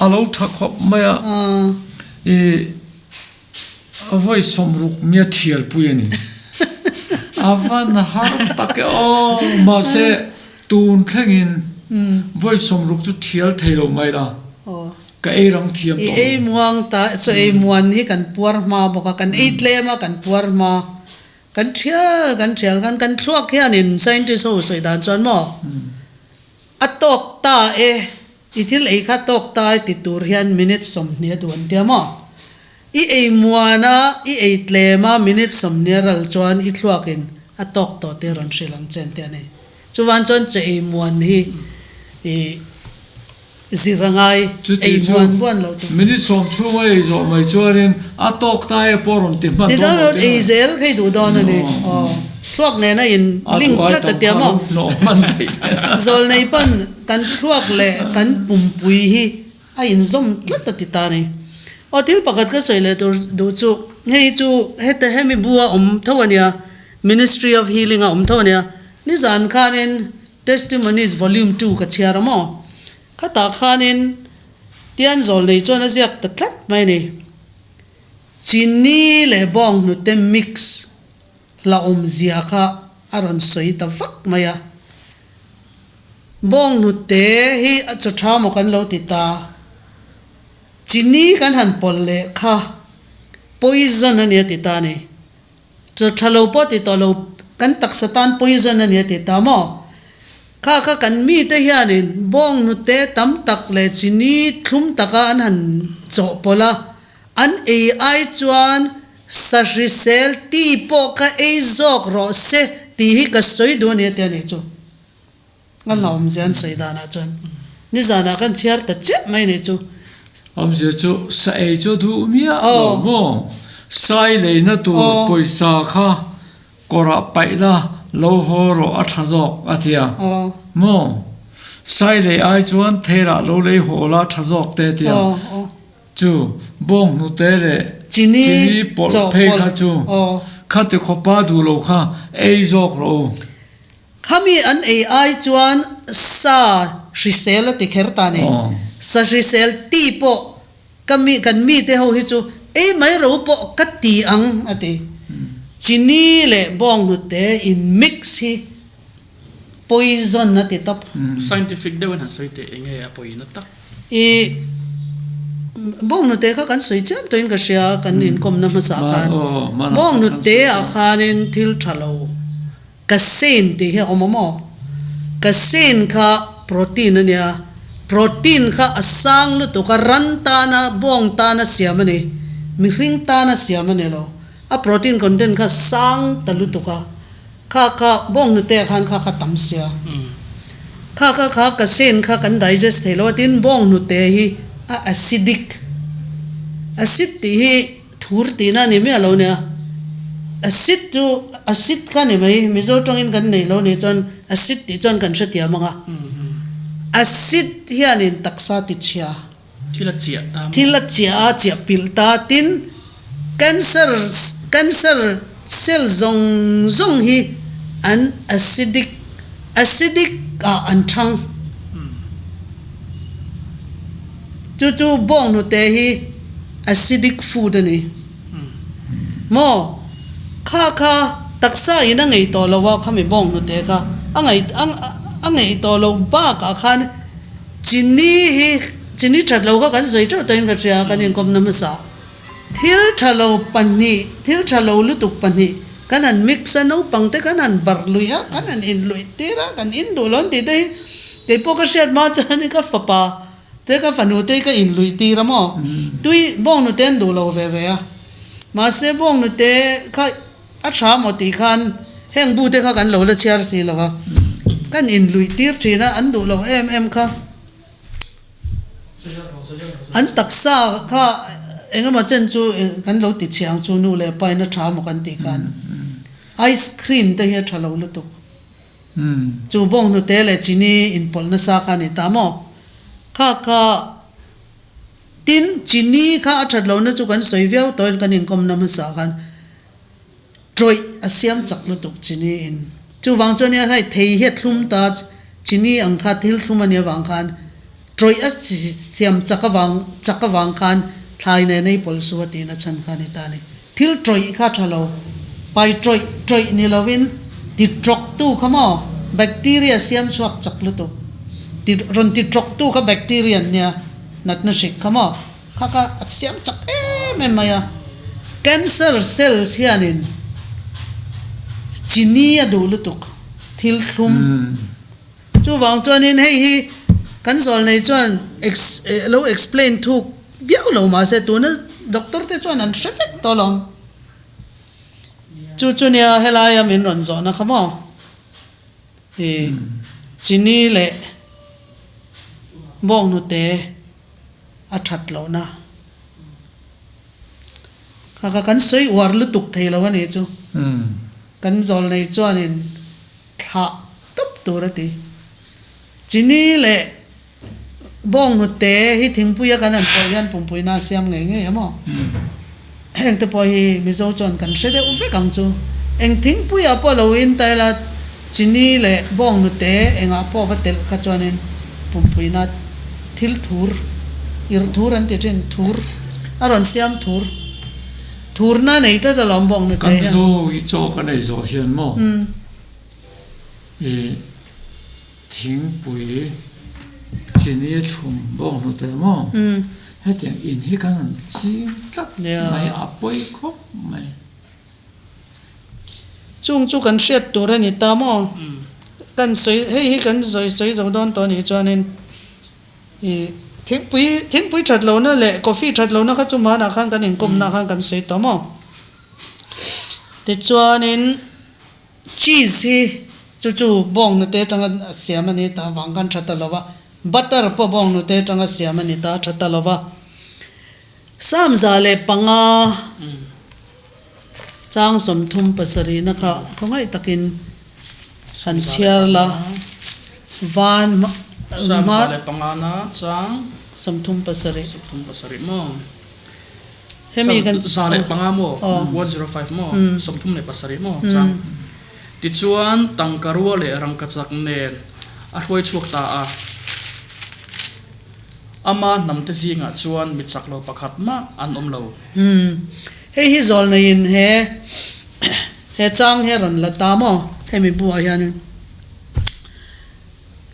a lo tha khawp mai a, i a vawi sawmruk mia thial pui a ni. A van har tak e aw! Mahse tun thlengin vawi sawmruk chu thial thei lo mai la. Ka ei rang thiam I tawh lo. ei muang ta, chaw ei muan hi kan puar hma bawk a, kan ei tlem a, kan puar hma. Kan thial kan thial khan kan thluak hianin scientist ho sawi dan chuan maw a tawk ta e, i thil ei kha tawk ta e ti tur hian minute 20 a duh an tia maw. I ei muan a, i ei tlem a, minute 20 a ral chuan i thluakin a tawk tawh te rawn hrilh ang che an tia ni. Chuvan chuan che ei muan hi i zir a ngai, Chuti ei chu buan buan lo tur. Minute sawm chhunga ei zawh mai chuanin a tawk ta e pawh rawn ti hman Ti dawn dawn lo lo, tih ei a. zel kha i duh dawn a ni. Aw, thluak nena in A link duh ai tlat a tam tia kha maw? lo hnawh hman theih te. Zawlnei pawn kan thluak leh kan pumpui hi a inzawm tlat a ti ta a ni. Aw, thil pakhat ka sawi leh tur duh chu hei chu heta hemi bu a awm tho a nia, Ministry of Healing a awm tho a nia. Nizan khanin Testimonies Volume Two ka chhiar a maw? Khatah khanin Tian Zawlnei chuan a ziak ta tlat mai a ni. Chini leh bawnghnute mix hlauhawmzia kha a rawn sawi ta vak mai a. Bawnghnute hi a chaw tha maw kan lo ti ta. Chini kan han pawlh leh kha poison a ni a ti ta a ni. Chaw tha lo pawh ti tawh lo, kan taksa tan poison a ni a ti ta maw? Kha kha kan mite hianin bawnghnute tam tak leh chini thlum taka an han chawhpawlh a, an ei ai chuan sahrisel ti pawh kha ei zawk rawh se tih hi ka sawi duh a ni a ti a nih chu. A hlauhawmzia an sawi danah chuan nizanah kan chhiar ta chiah mai nih chu. Awmzia chu sa ei chu a duh miah lo maw? Sai leina tur pawisa kha kawrah paih la lo haw rawh a tha zawk a ti a maw? Sai lei ai chuan theirah lo lei haw la a tha zawk te a ti a. Chu bawnghnute leh Chini chini pawlh phei kha chu khati khawpa duh lo kha ei zawk rawh u. Khami an ei ai chuan sa hrisel a ti kher ta ni. Sa hrisel ti pawh ka mi kan mite ho hi chu ei mai ro pawh ka ti ang a ti. Chini leh bawnghnute in mix hi poison a ti tawp. Scientific deuhin han sawi teh enge a pawina tak. I bawnghnute kha kan sawi chiam tawhin ka hria kan inkawmna hmasa khan. Bawnghnute ah khanin thil tha lo. Casein tih hi a awm a maw? Casein kha protein a nia, protein kha a sang lutuk a, ran tana, bawng tana siam a ni, mihring tana siam a ni lo. A protein content kha sang ta lutuk a, kha kha bawng hnute ah khan kha kha tam sia. Kha kha kha casein kha kan digest thei lo a, tin bawng hnute hi a acidic, acid tih hi Thur tihna a ni miah lo nia. Acid chu acid kha ni mai, Mizo tawngin kan neih lo nih chuan acid tih chuan kan hrethiam ang a. Acid hianin taksa ti chhia. Thil a chiah ta maw? Thil a chiah a, chiah pilh ta. Tin, cancer cancer cell zawng zawng hi an acidic acidic ah an thang. Chu chu bawnghnute hi acidic food a ni maw? Kha kha taksa in a ngei tawh lo a, khami bawnghnute kha a ngei a ngei tawh lo bakah khan chini hi chini that lo kha kan sawi teuh tawhin ka hria kan inkawmna hmasa. Thil tha lo pahnih thil tha lo lutuk pahnih kan han mix a naupang te kan han barh luih a kan han in luih tir a kan in duh lo an tih te hi keipawh ka hriat hma chuan ka fapa te ka fanu te hi ka in luih tir a maw tui bawnghnute an duh lo ve ve a mahse bawnghnute kha a tha maw tih khan heng bu te kha kan lo la chhiar si lo va kan in luih tir thin a an duh lo em em kha. An taksa kha engemaw chen chu kan lo ti chhe ang chu nu leh pa in a tha maw kan tih khan ice cream te hi a tha lo lutuk. Chu bawnghnute leh chini inpawlh nasa kha a ni ta maw? Kha kha tin chini kha a that lohna chu kan sawi viau tawhin kan inkawmna hmasa khan. Tawih a siam chak lutuk chini in. Chuvang chuan nia hei thei hi a thlum ta chini ang kha thil thlum a nih avang khan tawih a siam chak avang chak avang khan thlai nen ei pawlh su a tihna chhan kha a ni ta a ni. Thil tawih kha tha lo, pai tawih tawih ni lovin ti tawk tu kha maw bacteria siam chhuak chak lutuk ti rawn ti tawk tu kha bacteria an nia natna hrik kha maw. Kha kha a siam chak em em mai a, cancer cells hianin chini a duh lutuk thil thlum. Chuvang chuanin hei hi kan zawlnei chuan lo explain thuk viau lo mahse tuna doctor te chuan an hre vek tawh lo. Chu chu nia helaia min rawn zawhna kha maw? I chini leh bawnghnute. a that lohna kha kha kan sawi uar lutuk thei lo a nih chu. Kan zawlnei chuanin thlah tawp tur a ti. Chini leh bawnghnute hi thingpuia kan han pawh hian pumpuina a siam ngei ngei a maw? Heng te pawh hi Mizo chuan kan hre deuh vek ang chu. Eng thingpuiah pawh lo in ta ila chini leh bawnghnute engah pawh va telh kha chuanin pumpuina thil thur, ir thur an ti thin, thur a rawn siam thur, thurna nei tlat alawm bawnghnute Kan hian. Mizo hi chaw kan ei zawh hian maw i Thingpui chini thlum bawnghnute maw? Hetiang in hi kan han ching tlat mai a pawi khawp mai. Chung chu kan hriat tur a ni ta maw? Kan sawi hei hi kan sawi sawi zo dawn tawh a nih chuanin ih thingpui thingpui that lohna leh coffee that lohna kha chu hmanah khan kan inkawmna khan kan sawi tawh maw? Tichuanin. Cheese hi chu chu bawnghnute atanga siam a ni ta vang khan tha ta lo va, butter pawh bawnghnute atanga siam a ni ta tha ta lo va. 105 chang 37 na kha khawngaih takin han chhiar la, van hma 105 na chang 37. 37 maw? Hemi kan 105 maw? 105 maw? 37 maw? Chang. Tichuan, tangka rua leh rangkachak nen a hruai chhuak ta a. Ama hnamte zingah chuan mi chak lo pakhat mah an awm lo. Hei hi zawl neiin he he chang hi a rawn la ta maw? Hemi buah hianin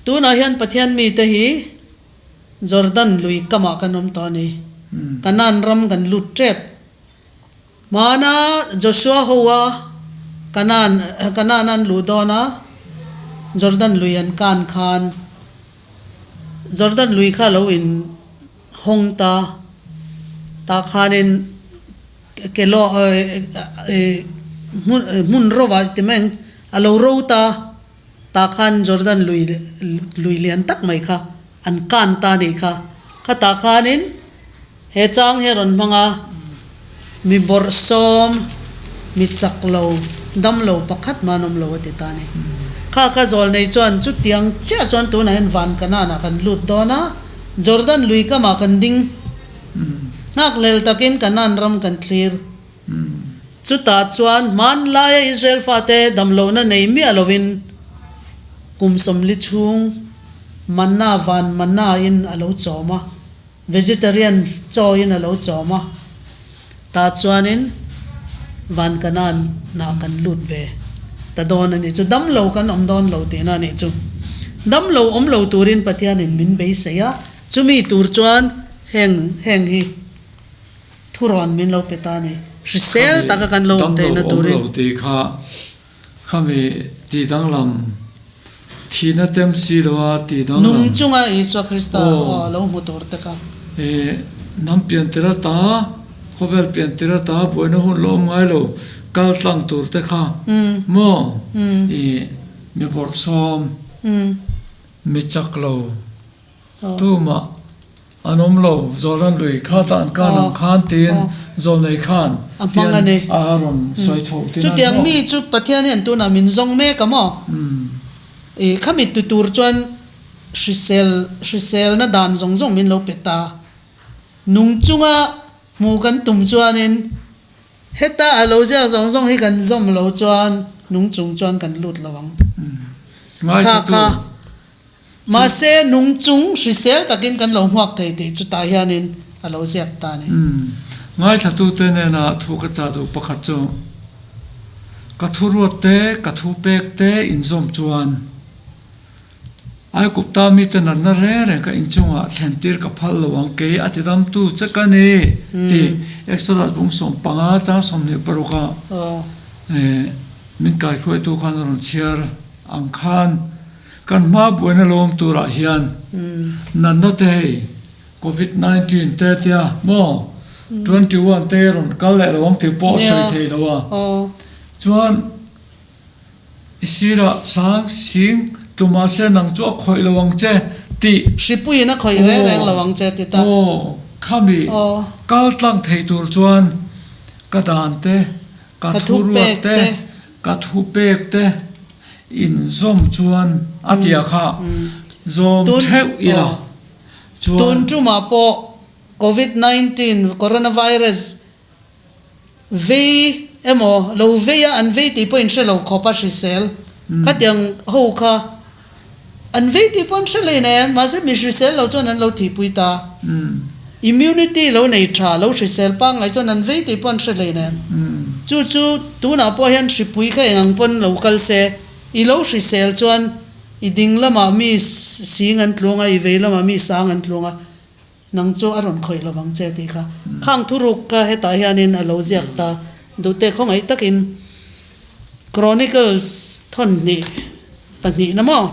tunah hian Pathian mite hi Jordan lui kamah kan awm tawh a ni. Kanaan ram kan lut tep. Hmana Joshua hoa Kanaan Kanaan an luh dawn a, Jordan lui an kan khan Jordan lui kha lo in hawng ta. Tah khanin ke lo hmun hmun rovah ti mai ang a lo ro ta. Tah khan Jordan lui lui lian tak mai kha an kan ta a nih kha. Khatah khanin he chang hi a rawn hmang a, mi bawrhsawm, mi chak lo, dam lo pakhat mah an awm lo a ti ta a ni. Kha kha zawl nei chuan chutiang chiah chuan tunah hian van Kanaan ah kan lut dawn a, Jordan lui kamah kan ding nghakhlel takin Kanaan ram kan thlir. Chutah chuan hmanlaia Israel fate damlohna nei miah lovin kum 40 chhung manna van manna in a lo chawm a, vegetarian chaw in a lo chawm a, tah chuanin van Kanaan ah kan lut ve ta dawn a nih chu. Damlo kan awm dawn lo tihna a nih chu. Damlo awm lo turin Pathianin min beisei a, chumi tur chuan heng heng hi. Thurawn min lo pe ta a ni. Hrisel taka kan lo awm theihna turin. Damlo awm lo tih kha khami tih danglam thihna tem si lo a tih danglam. Nung chunga Isua Krista aw lo hmu tur te kha. I hnam piantir ata, khawvel piantir ata buaina hun la awm ngai lo kal tlang tur te kha maw i mi bawrhsawm, mi chak lo. Tumah an awm lo, Jordan lui kha ta an khan ang khan tiin Zawlnei khan tian a rawn sawi chhoh tin a ni maw? Chutiang mi chu Pathian hian tunah min zawng mek a maw? I khami tu tur chuan hrisel hriselna dan zawng zawng min lo pe ta. Nung chunga hmuh kan tum chuanin. Heta a lo ziak zawng zawng hi kan zawm lo chuan nung chung chuan kan lut lo ang. Kha kha. Mahse nung chung hrisel takin kan lo hmuak thei tih chutah hianin a lo ziak ta a ni. Ngaithlatute nena thu ka chah duh pakhat chu ka thuruat te, ka thupek te inzawm chuan Aikupta mite natna reng reng ka inchungah thlentir ka phal lo ang kei a tidamtu che ka ni tih Exodus bung 15 chang 26 ah min kaihruaitu khan a rawn chhiar ang khan kan hma buaina lawm turah hian natna te hei Covid 19 te tia maw 21 te rawn kal leh lo ang tih pawh a sawi thei lo a chuan I sirah sang sing tlu mahse nang chu a khawih lo ang che tih. Hripuiin a khawih reng reng lo ang che ti ta. Aw, khami kal tlang thei tur chuan ka dan te, ka thuruat te, ka thupek te inzawm chuan a tia kha zawm theuh ila chuan. Tun tumah pawh Covid 19 coronavirus Vei emaw lo vei a an vei tih pawh in hre lo khawp a hrisel khatiang ho kha an vei tih pawh an hre lo in em mahse mi hrisel lo chuan an lo thihpui ta immunity lo nei tha lo hrisel pangngai chuan an vei tih pawh an hre lo in em chu chu tunah pawh hian hripui kha eng ang pawn lo kal se i lo hrisel chuan i ding lamah mi sing an tluang a i vei lamah mi sang an tluang a. Nang chu a rawn khawih lo vang che tih kha khang thuruk kha hetah hianin a lo ziak ta duhte khawngaih takin Chronicles thawnhnih pahnihna maw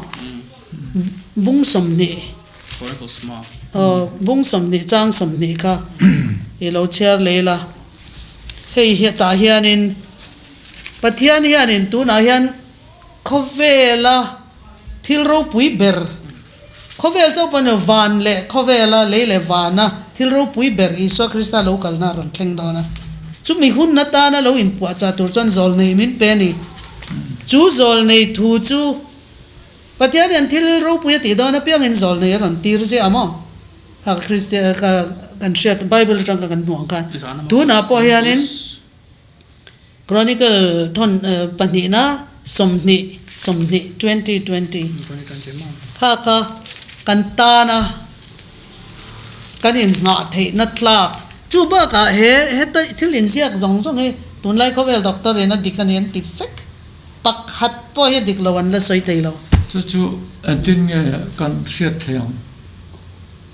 bung 20 aw bung 20 chang 20 kha i lo chhiar leh ila hei hetah hianin Pathian hianin tunah hian khawvela thil ropui ber Khawvel chauh pawh ni van leh khawvela lei leh vana thil ropui ber Isua Krista lo kalna a rawn thleng dawn a. Chumi hun atana lo inpuahchah tur chuan zawlnei min pe a ni. Chu zawlnei thu chu Pathian hian thil ropui a tih dawn apiangin zawlnei a rawn tir ziah a maw? Kha Kristian kha kan hriat Bible atang kha kan hmuh ang khan. Tunah pawh hianin. Chronicle thawn pahnihna 20 20 20 kha kha kan tana kan inngah theihna tlak chu bakah he heta thil inziak zawng zawng hi tunlai khawvel doctor in a dik a ni an ti vek pakhat pawh hi a dik lo an la sawi thei lo. Chu chu engtin nge kan hriat thei ang?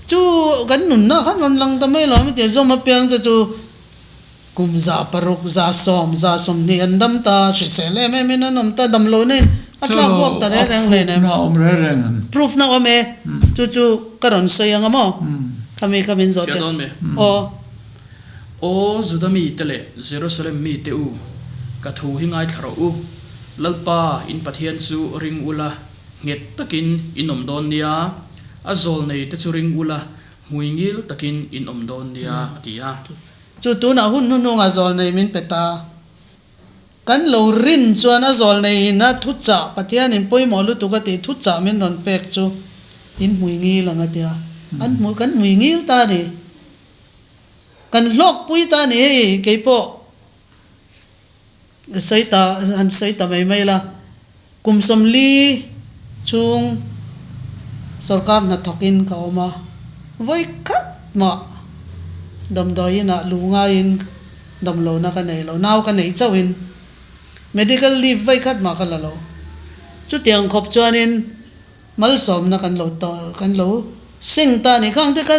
Chu kan nunna khan rawn lang ta mai lo a mi tia zawm apiang chu chu. Kum 600, 110, 20 an dam ta, hrisel em em in an awm ta, dam lo na in a tlak buak ta reng reng hleinem. Proof na awm reng reng em? Proof na awm e, chu chu ka rawn sawi ang a maw? Khami kha min zawh che. Aw. Aw Juda mite leh Jerusalem mite u, ka thu hi ngaithla rawh u. Lalpa in Pathian chu ring ula, nghet takin in awm dawn nia. A zawlnei te chu ring ula, hmui ngil takin in awm dawn nia, a ti a. Chu tunah hun hnuhnungah zawlnei min pe ta. Kan lo rin chuan a zawlnei in a thuchah Pathianin pawimawh lutuk a tih thuchah min rawn pek chu in hmui ngil ang a tia. An hmu kan hmui ngil ta a ni. Kan hlawkpui ta a ni hei keipawh sawi ta han sawi ta mai mai la. Kum 40 chhung sorkar hnathawkin ka awm a, vawi khat mah damdawi inah lu ngaiin damlohna ka nei lo, nau ka neih chauhin medical leave vawi khat mah ka la lo. Chutiang khawp chuanin malsawmna kan lo kan lo seng ta a ni. Khangte kha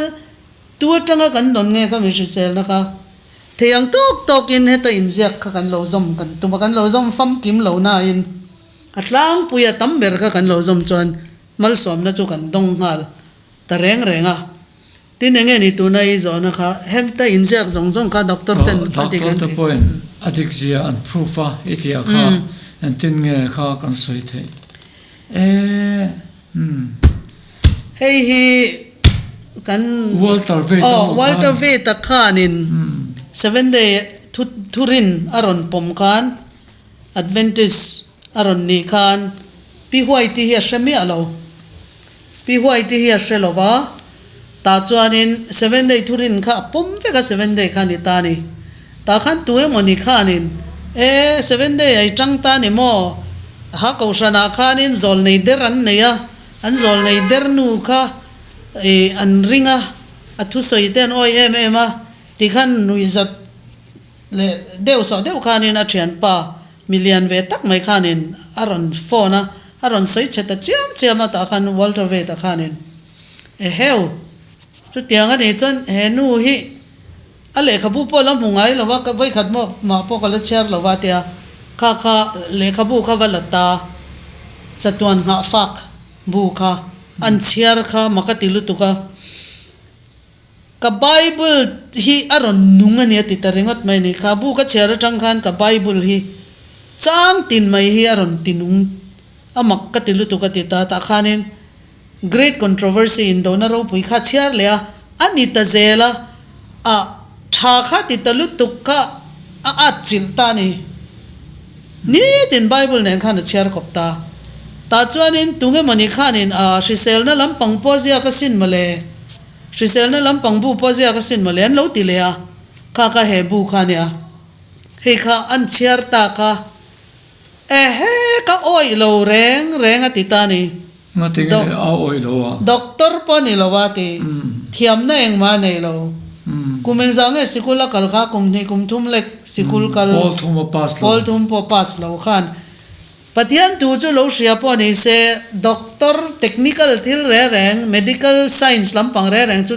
Tu atanga kan dawn nge ka mi hriselna kha thei ang tawk tawkin heta inziak kha kan lo zawm kan tum a, kan lo zawm famkim lo nain a tlangpui a tam ber kha kan lo zawm chuan malsawmna chu kan dawng nghal ta reng reng a. Tin enge ni tuna i zawhna kha heta inziak zawng zawng kha doctor ten a dik an ti. Doctor te pawhin a dik zia an proof a i tih ah kha engtin nge kha kan sawi theih e umm. Hei hi kan Walter Veith a aw Walter Veith a khanin Seventh Day thu thurin a rawn pawm khan Adventist a rawn nih khan Pi White-i hi a hre miah lo. Pi White-i hi a hre lo va, tah chuanin Seventh Day thurin kha a pawm vek a, Seventh Day kha a ni ta a ni. Tah khan tu emawni khanin, E, Seven Day a i tang ta ni maw? Ha kohhranah khanin zawlnei der an nei a, an zawlnei der nu kha i an ring a, a thusawi te an awih em em a, tikhan nuihzat leh deuh sawh deuh khanin a thianpa mi lian ve tak mai khanin a rawn phone a, a rawn sawi chhe ta chiam chiam a, tah khan Walter Veith-a khanin, Eheu, chutiang a nih chuan he nu hi A lehkhabu pawh la hmu ngai lo va, ka vawikhat mah mah pawh ka la chhiar lo va tia, kha kha lehkhabu kha va la ta, chatuan nghah fak bu kha an chhiar kha mak a ti lutuk a, ka Bible hi a rawn nung a ni a ti ta ringawt mai a ni, kha bu ka chhiar atang khan ka Bible hi chang tin mai hi a rawn ti nung a mak ka ti lutuk a ti ta, tah khanin Great Controversy indona ropui kha chhiar leh a, a ni ta zel a, a tha kha ti ta lutuk kha a at chilh ta a ni. Nitin Bible nen khan a chhiar kawp ta. Tah chuanin tunge mawni khanin a hriselna lampang pawh ziak a sin mawle, hriselna lampang bu pawh ziak a sin mawle an lo ti leh a, kha kha he bu kha a nia. Hei kha an chhiar ta kha ehe ka awih lo reng reng a ti ta a ni. Ngati nge a awih lo a? Doctor pawh ni lo a ti. Thiamna engmah a nei lo. Kum engzah nge sikul a kal kha kum hnih kum thum lek sikul kal. Pawl thum a pass lo. Pawl thum pawh pass lo khan. Pathian tu chu lo hria pawh ni se doctor technical thil reng reng medical science lampang reng reng chu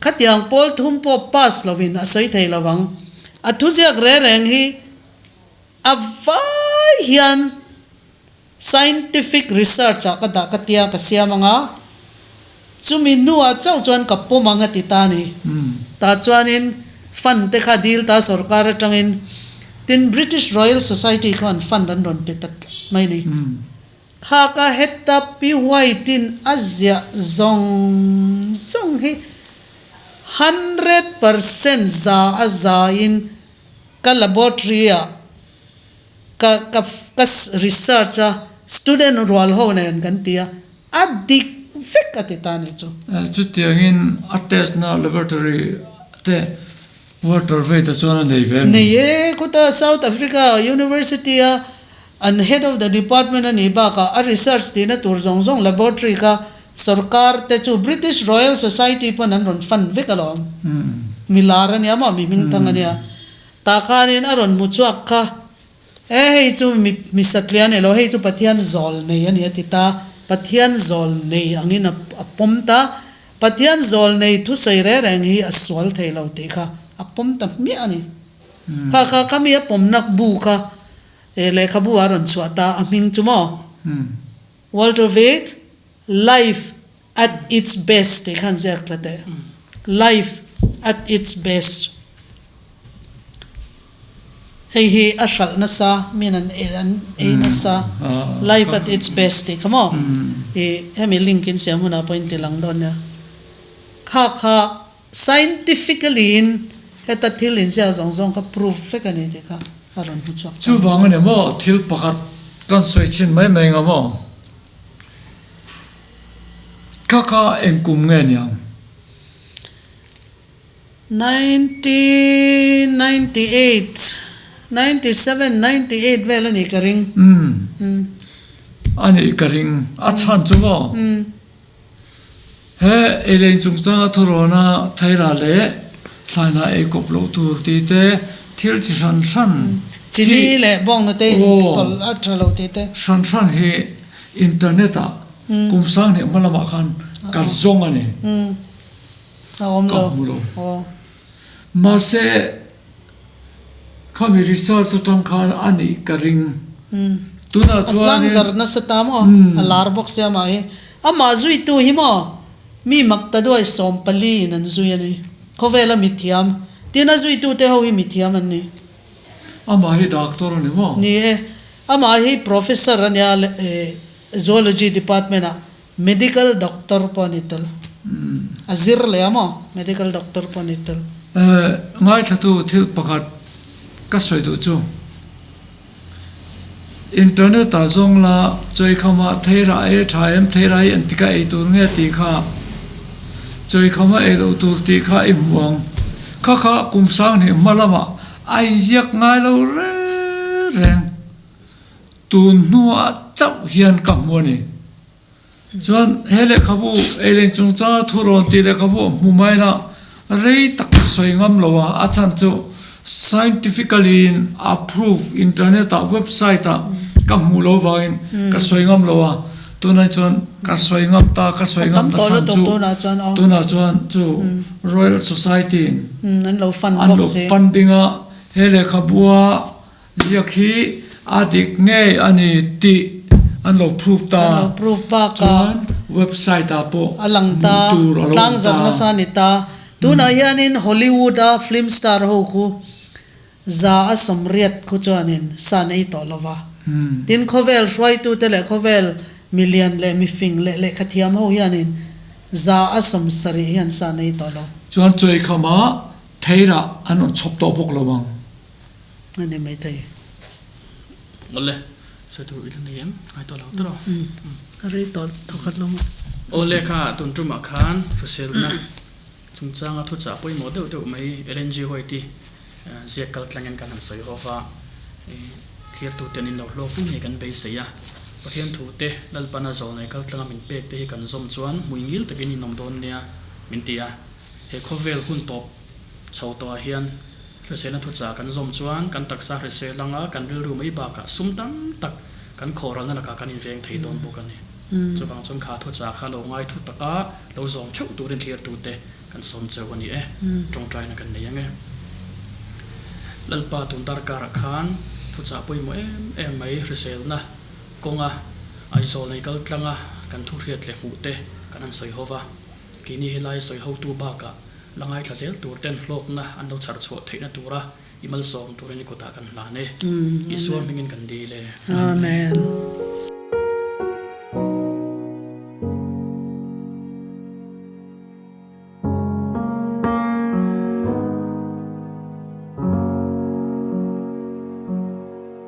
khatiang pawl thum pawh pass lovin a sawi thei lovang. A thuziak reng reng hi a vai hian. Scientific research ah ka dah ka tia ka siam ang a, chumi hnuah chauh chuan ka pawm ang a ti ta a ni. Tah chuanin fund te kha dil ta sorkar atangin, tin British Royal Society khuan fund an rawn pe ta tlat mai a ni. Kha ka heta Pi White-in a ziah zawng zawng hi 100% za a zain ka laboratory-ah Ka ka ka research a student rual ho nen kan ti a, a dik vek a ti ta nih chu. Chutiangin a test na laboratory te Walter Veith-a chuan a nei ve a mi? Nei e, khuta South Africa University a an head of the department a nih bakah a research tihna tur zawng zawng laboratory kha sorkar te chu British Royal Society pawn an rawn fund vek alawm. Mi lar a nia maw, mi hmingthang a nia. Tah khanin a rawn hmu chhuak kha, E hei chu mi mi satliah a ni lo, hei chu Pathian zawl nei a ni a ti ta. Pathian zawl nei angin a a pawm ta. Pathian zawl nei thusawi reng reng hi a sual thei lo tih kha a pawm ta hmiah a ni. Kha kha kha mi a pawmnak bu kha e lehkhabu ah a rawn chhuah ta, a hming chu maw? Walter Veith, Life At its best tih khan ziak tla teh. Life at its best. Hei hi a hralh nasa, min an an ei nasa. Life at its best tih kha maw? I hemi link in siam hunah pawh in ti lang dawn nia. Kha kha scientifically in heta thil inziak zawng zawng kha proof vek a ni tih kha a rawn hmu chhuak ta. Chuvang a ni maw thil pakhat kan sawi chhin mai mai nga maw? Kha kha eng kum nge niang? 1998, 97, 98 vel a nih ka ring. Umm. A nih ka ring. A chhan chu maw? He eilein chungchanga thurawna thaira leh thlaina ei kawp loh tur tih te, thil chi hran hran hi. Chini leh bawnghnute in pawlh a tha lo tih te. Hran hran hi internet ah kum sanghnih hma lamah khan ka zawng a ni. A awm lo. Ka hmu lo. Mahse khami research atang khan a nih ka ring. Tunah chuanin. A tlangzar nasa ta maw? A lar bawk sia mah hi. Amah zuitu hi maw mi mak ta duai 14 in an zui a ni. Khawvela mithiam. Tin a zuitute ho hi mithiam an ni. Amah hi doctor a ni maw? Ni e. Amah hi professor a nia Zoology department ah medical doctor pawh a ni tel. A zir leh a maw? Medical doctor pawh a ni tel. Ngaithlatu thil pakhat ka sawi duh chu internet ah zawng la chawikham ah theirah ei tha em theirah hi engtik a ei tur nge tih kha chawikham a ei loh tur tih kha i hmu ang. Kha kha kum sang hnih hma lamah. A inziak ngai lo reng reng. Tun hnuah chauh hian ka hmu a ni. Chuan he lehkhabu ei leng chungchanga thu rawn tih lehkhabu a hmu mai la, rei tak sawi ngam lo a, a chhan chu scientifically in a proof internet ah website ah ka hmuh loh avangin ka sawi ngam lo a, tunah chuan ka sawi ngam ta, ka sawi ngam ta chhan chu tunah chuan chu Royal Society in an lo funding a, he lehkhabua Ziak hi a dik ngei a ni tih an lo prove ta. An lo prove bakah. Chuan website ah pawh a lang ta, hmuh tur a lo awm ta. Tlangzarh nasa a ni ta. Tunah hianin Hollywood a film star ho khu 180 khu chuanin sa an ei tawh lo va. Tin, khawvel hruaitute leh khawvel milian leh mifing leh lehkhathiam ho hianin 170 hian sa an ei tawh lo. Chuan chawikhama theirah an rawn chhawp tawh bawk lo ang. A ni mai thei. Awle, sawi tur i la nei em? Ngai tawh lo tawh lo. A rei tawh thawkhat lo maw? Awle kha tun tumah khan hriselna chungchanga thuchah pawimawh deuh deuh mai Ellen G. White-i ziak kal tlangin kan han sawi ho va, thlirtute an inlo hlawkpui ngei kan beisei a. Pathian thute Lalpana zawnei kal tlanga min pek te hi kan zawm chuan hmui ngil takin in awm dawn nia min ti a. He khawvel hun tawp chho tawhah hian Hriselna thuchah kan zawm chuan kan taksa hrisel anga kan rilru mai bakah sum tam tak kan khawhralna lakah kan inveng thei dawn bawk a ni. Chuvang chuan kha thuchah kha lo ngai thu taka lo zawm theuh turin thlirtute kan sawm cheu a ni e. Tawngtaina kan nei ang e. Lalpa tun darkarah khan thuchah pawimawh em em mai hriselna kawnga Aizawl nei kal tlanga kan thu hriat leh hmuh te kan han sawi ho va. Keini helai sawi hotu bakah La ngaithla zel tur ten hlawkna an lo chhar chhuah theihna tura i malsawm turin i kutah kan hlan e. Isua hmingin kan dil e. Amen.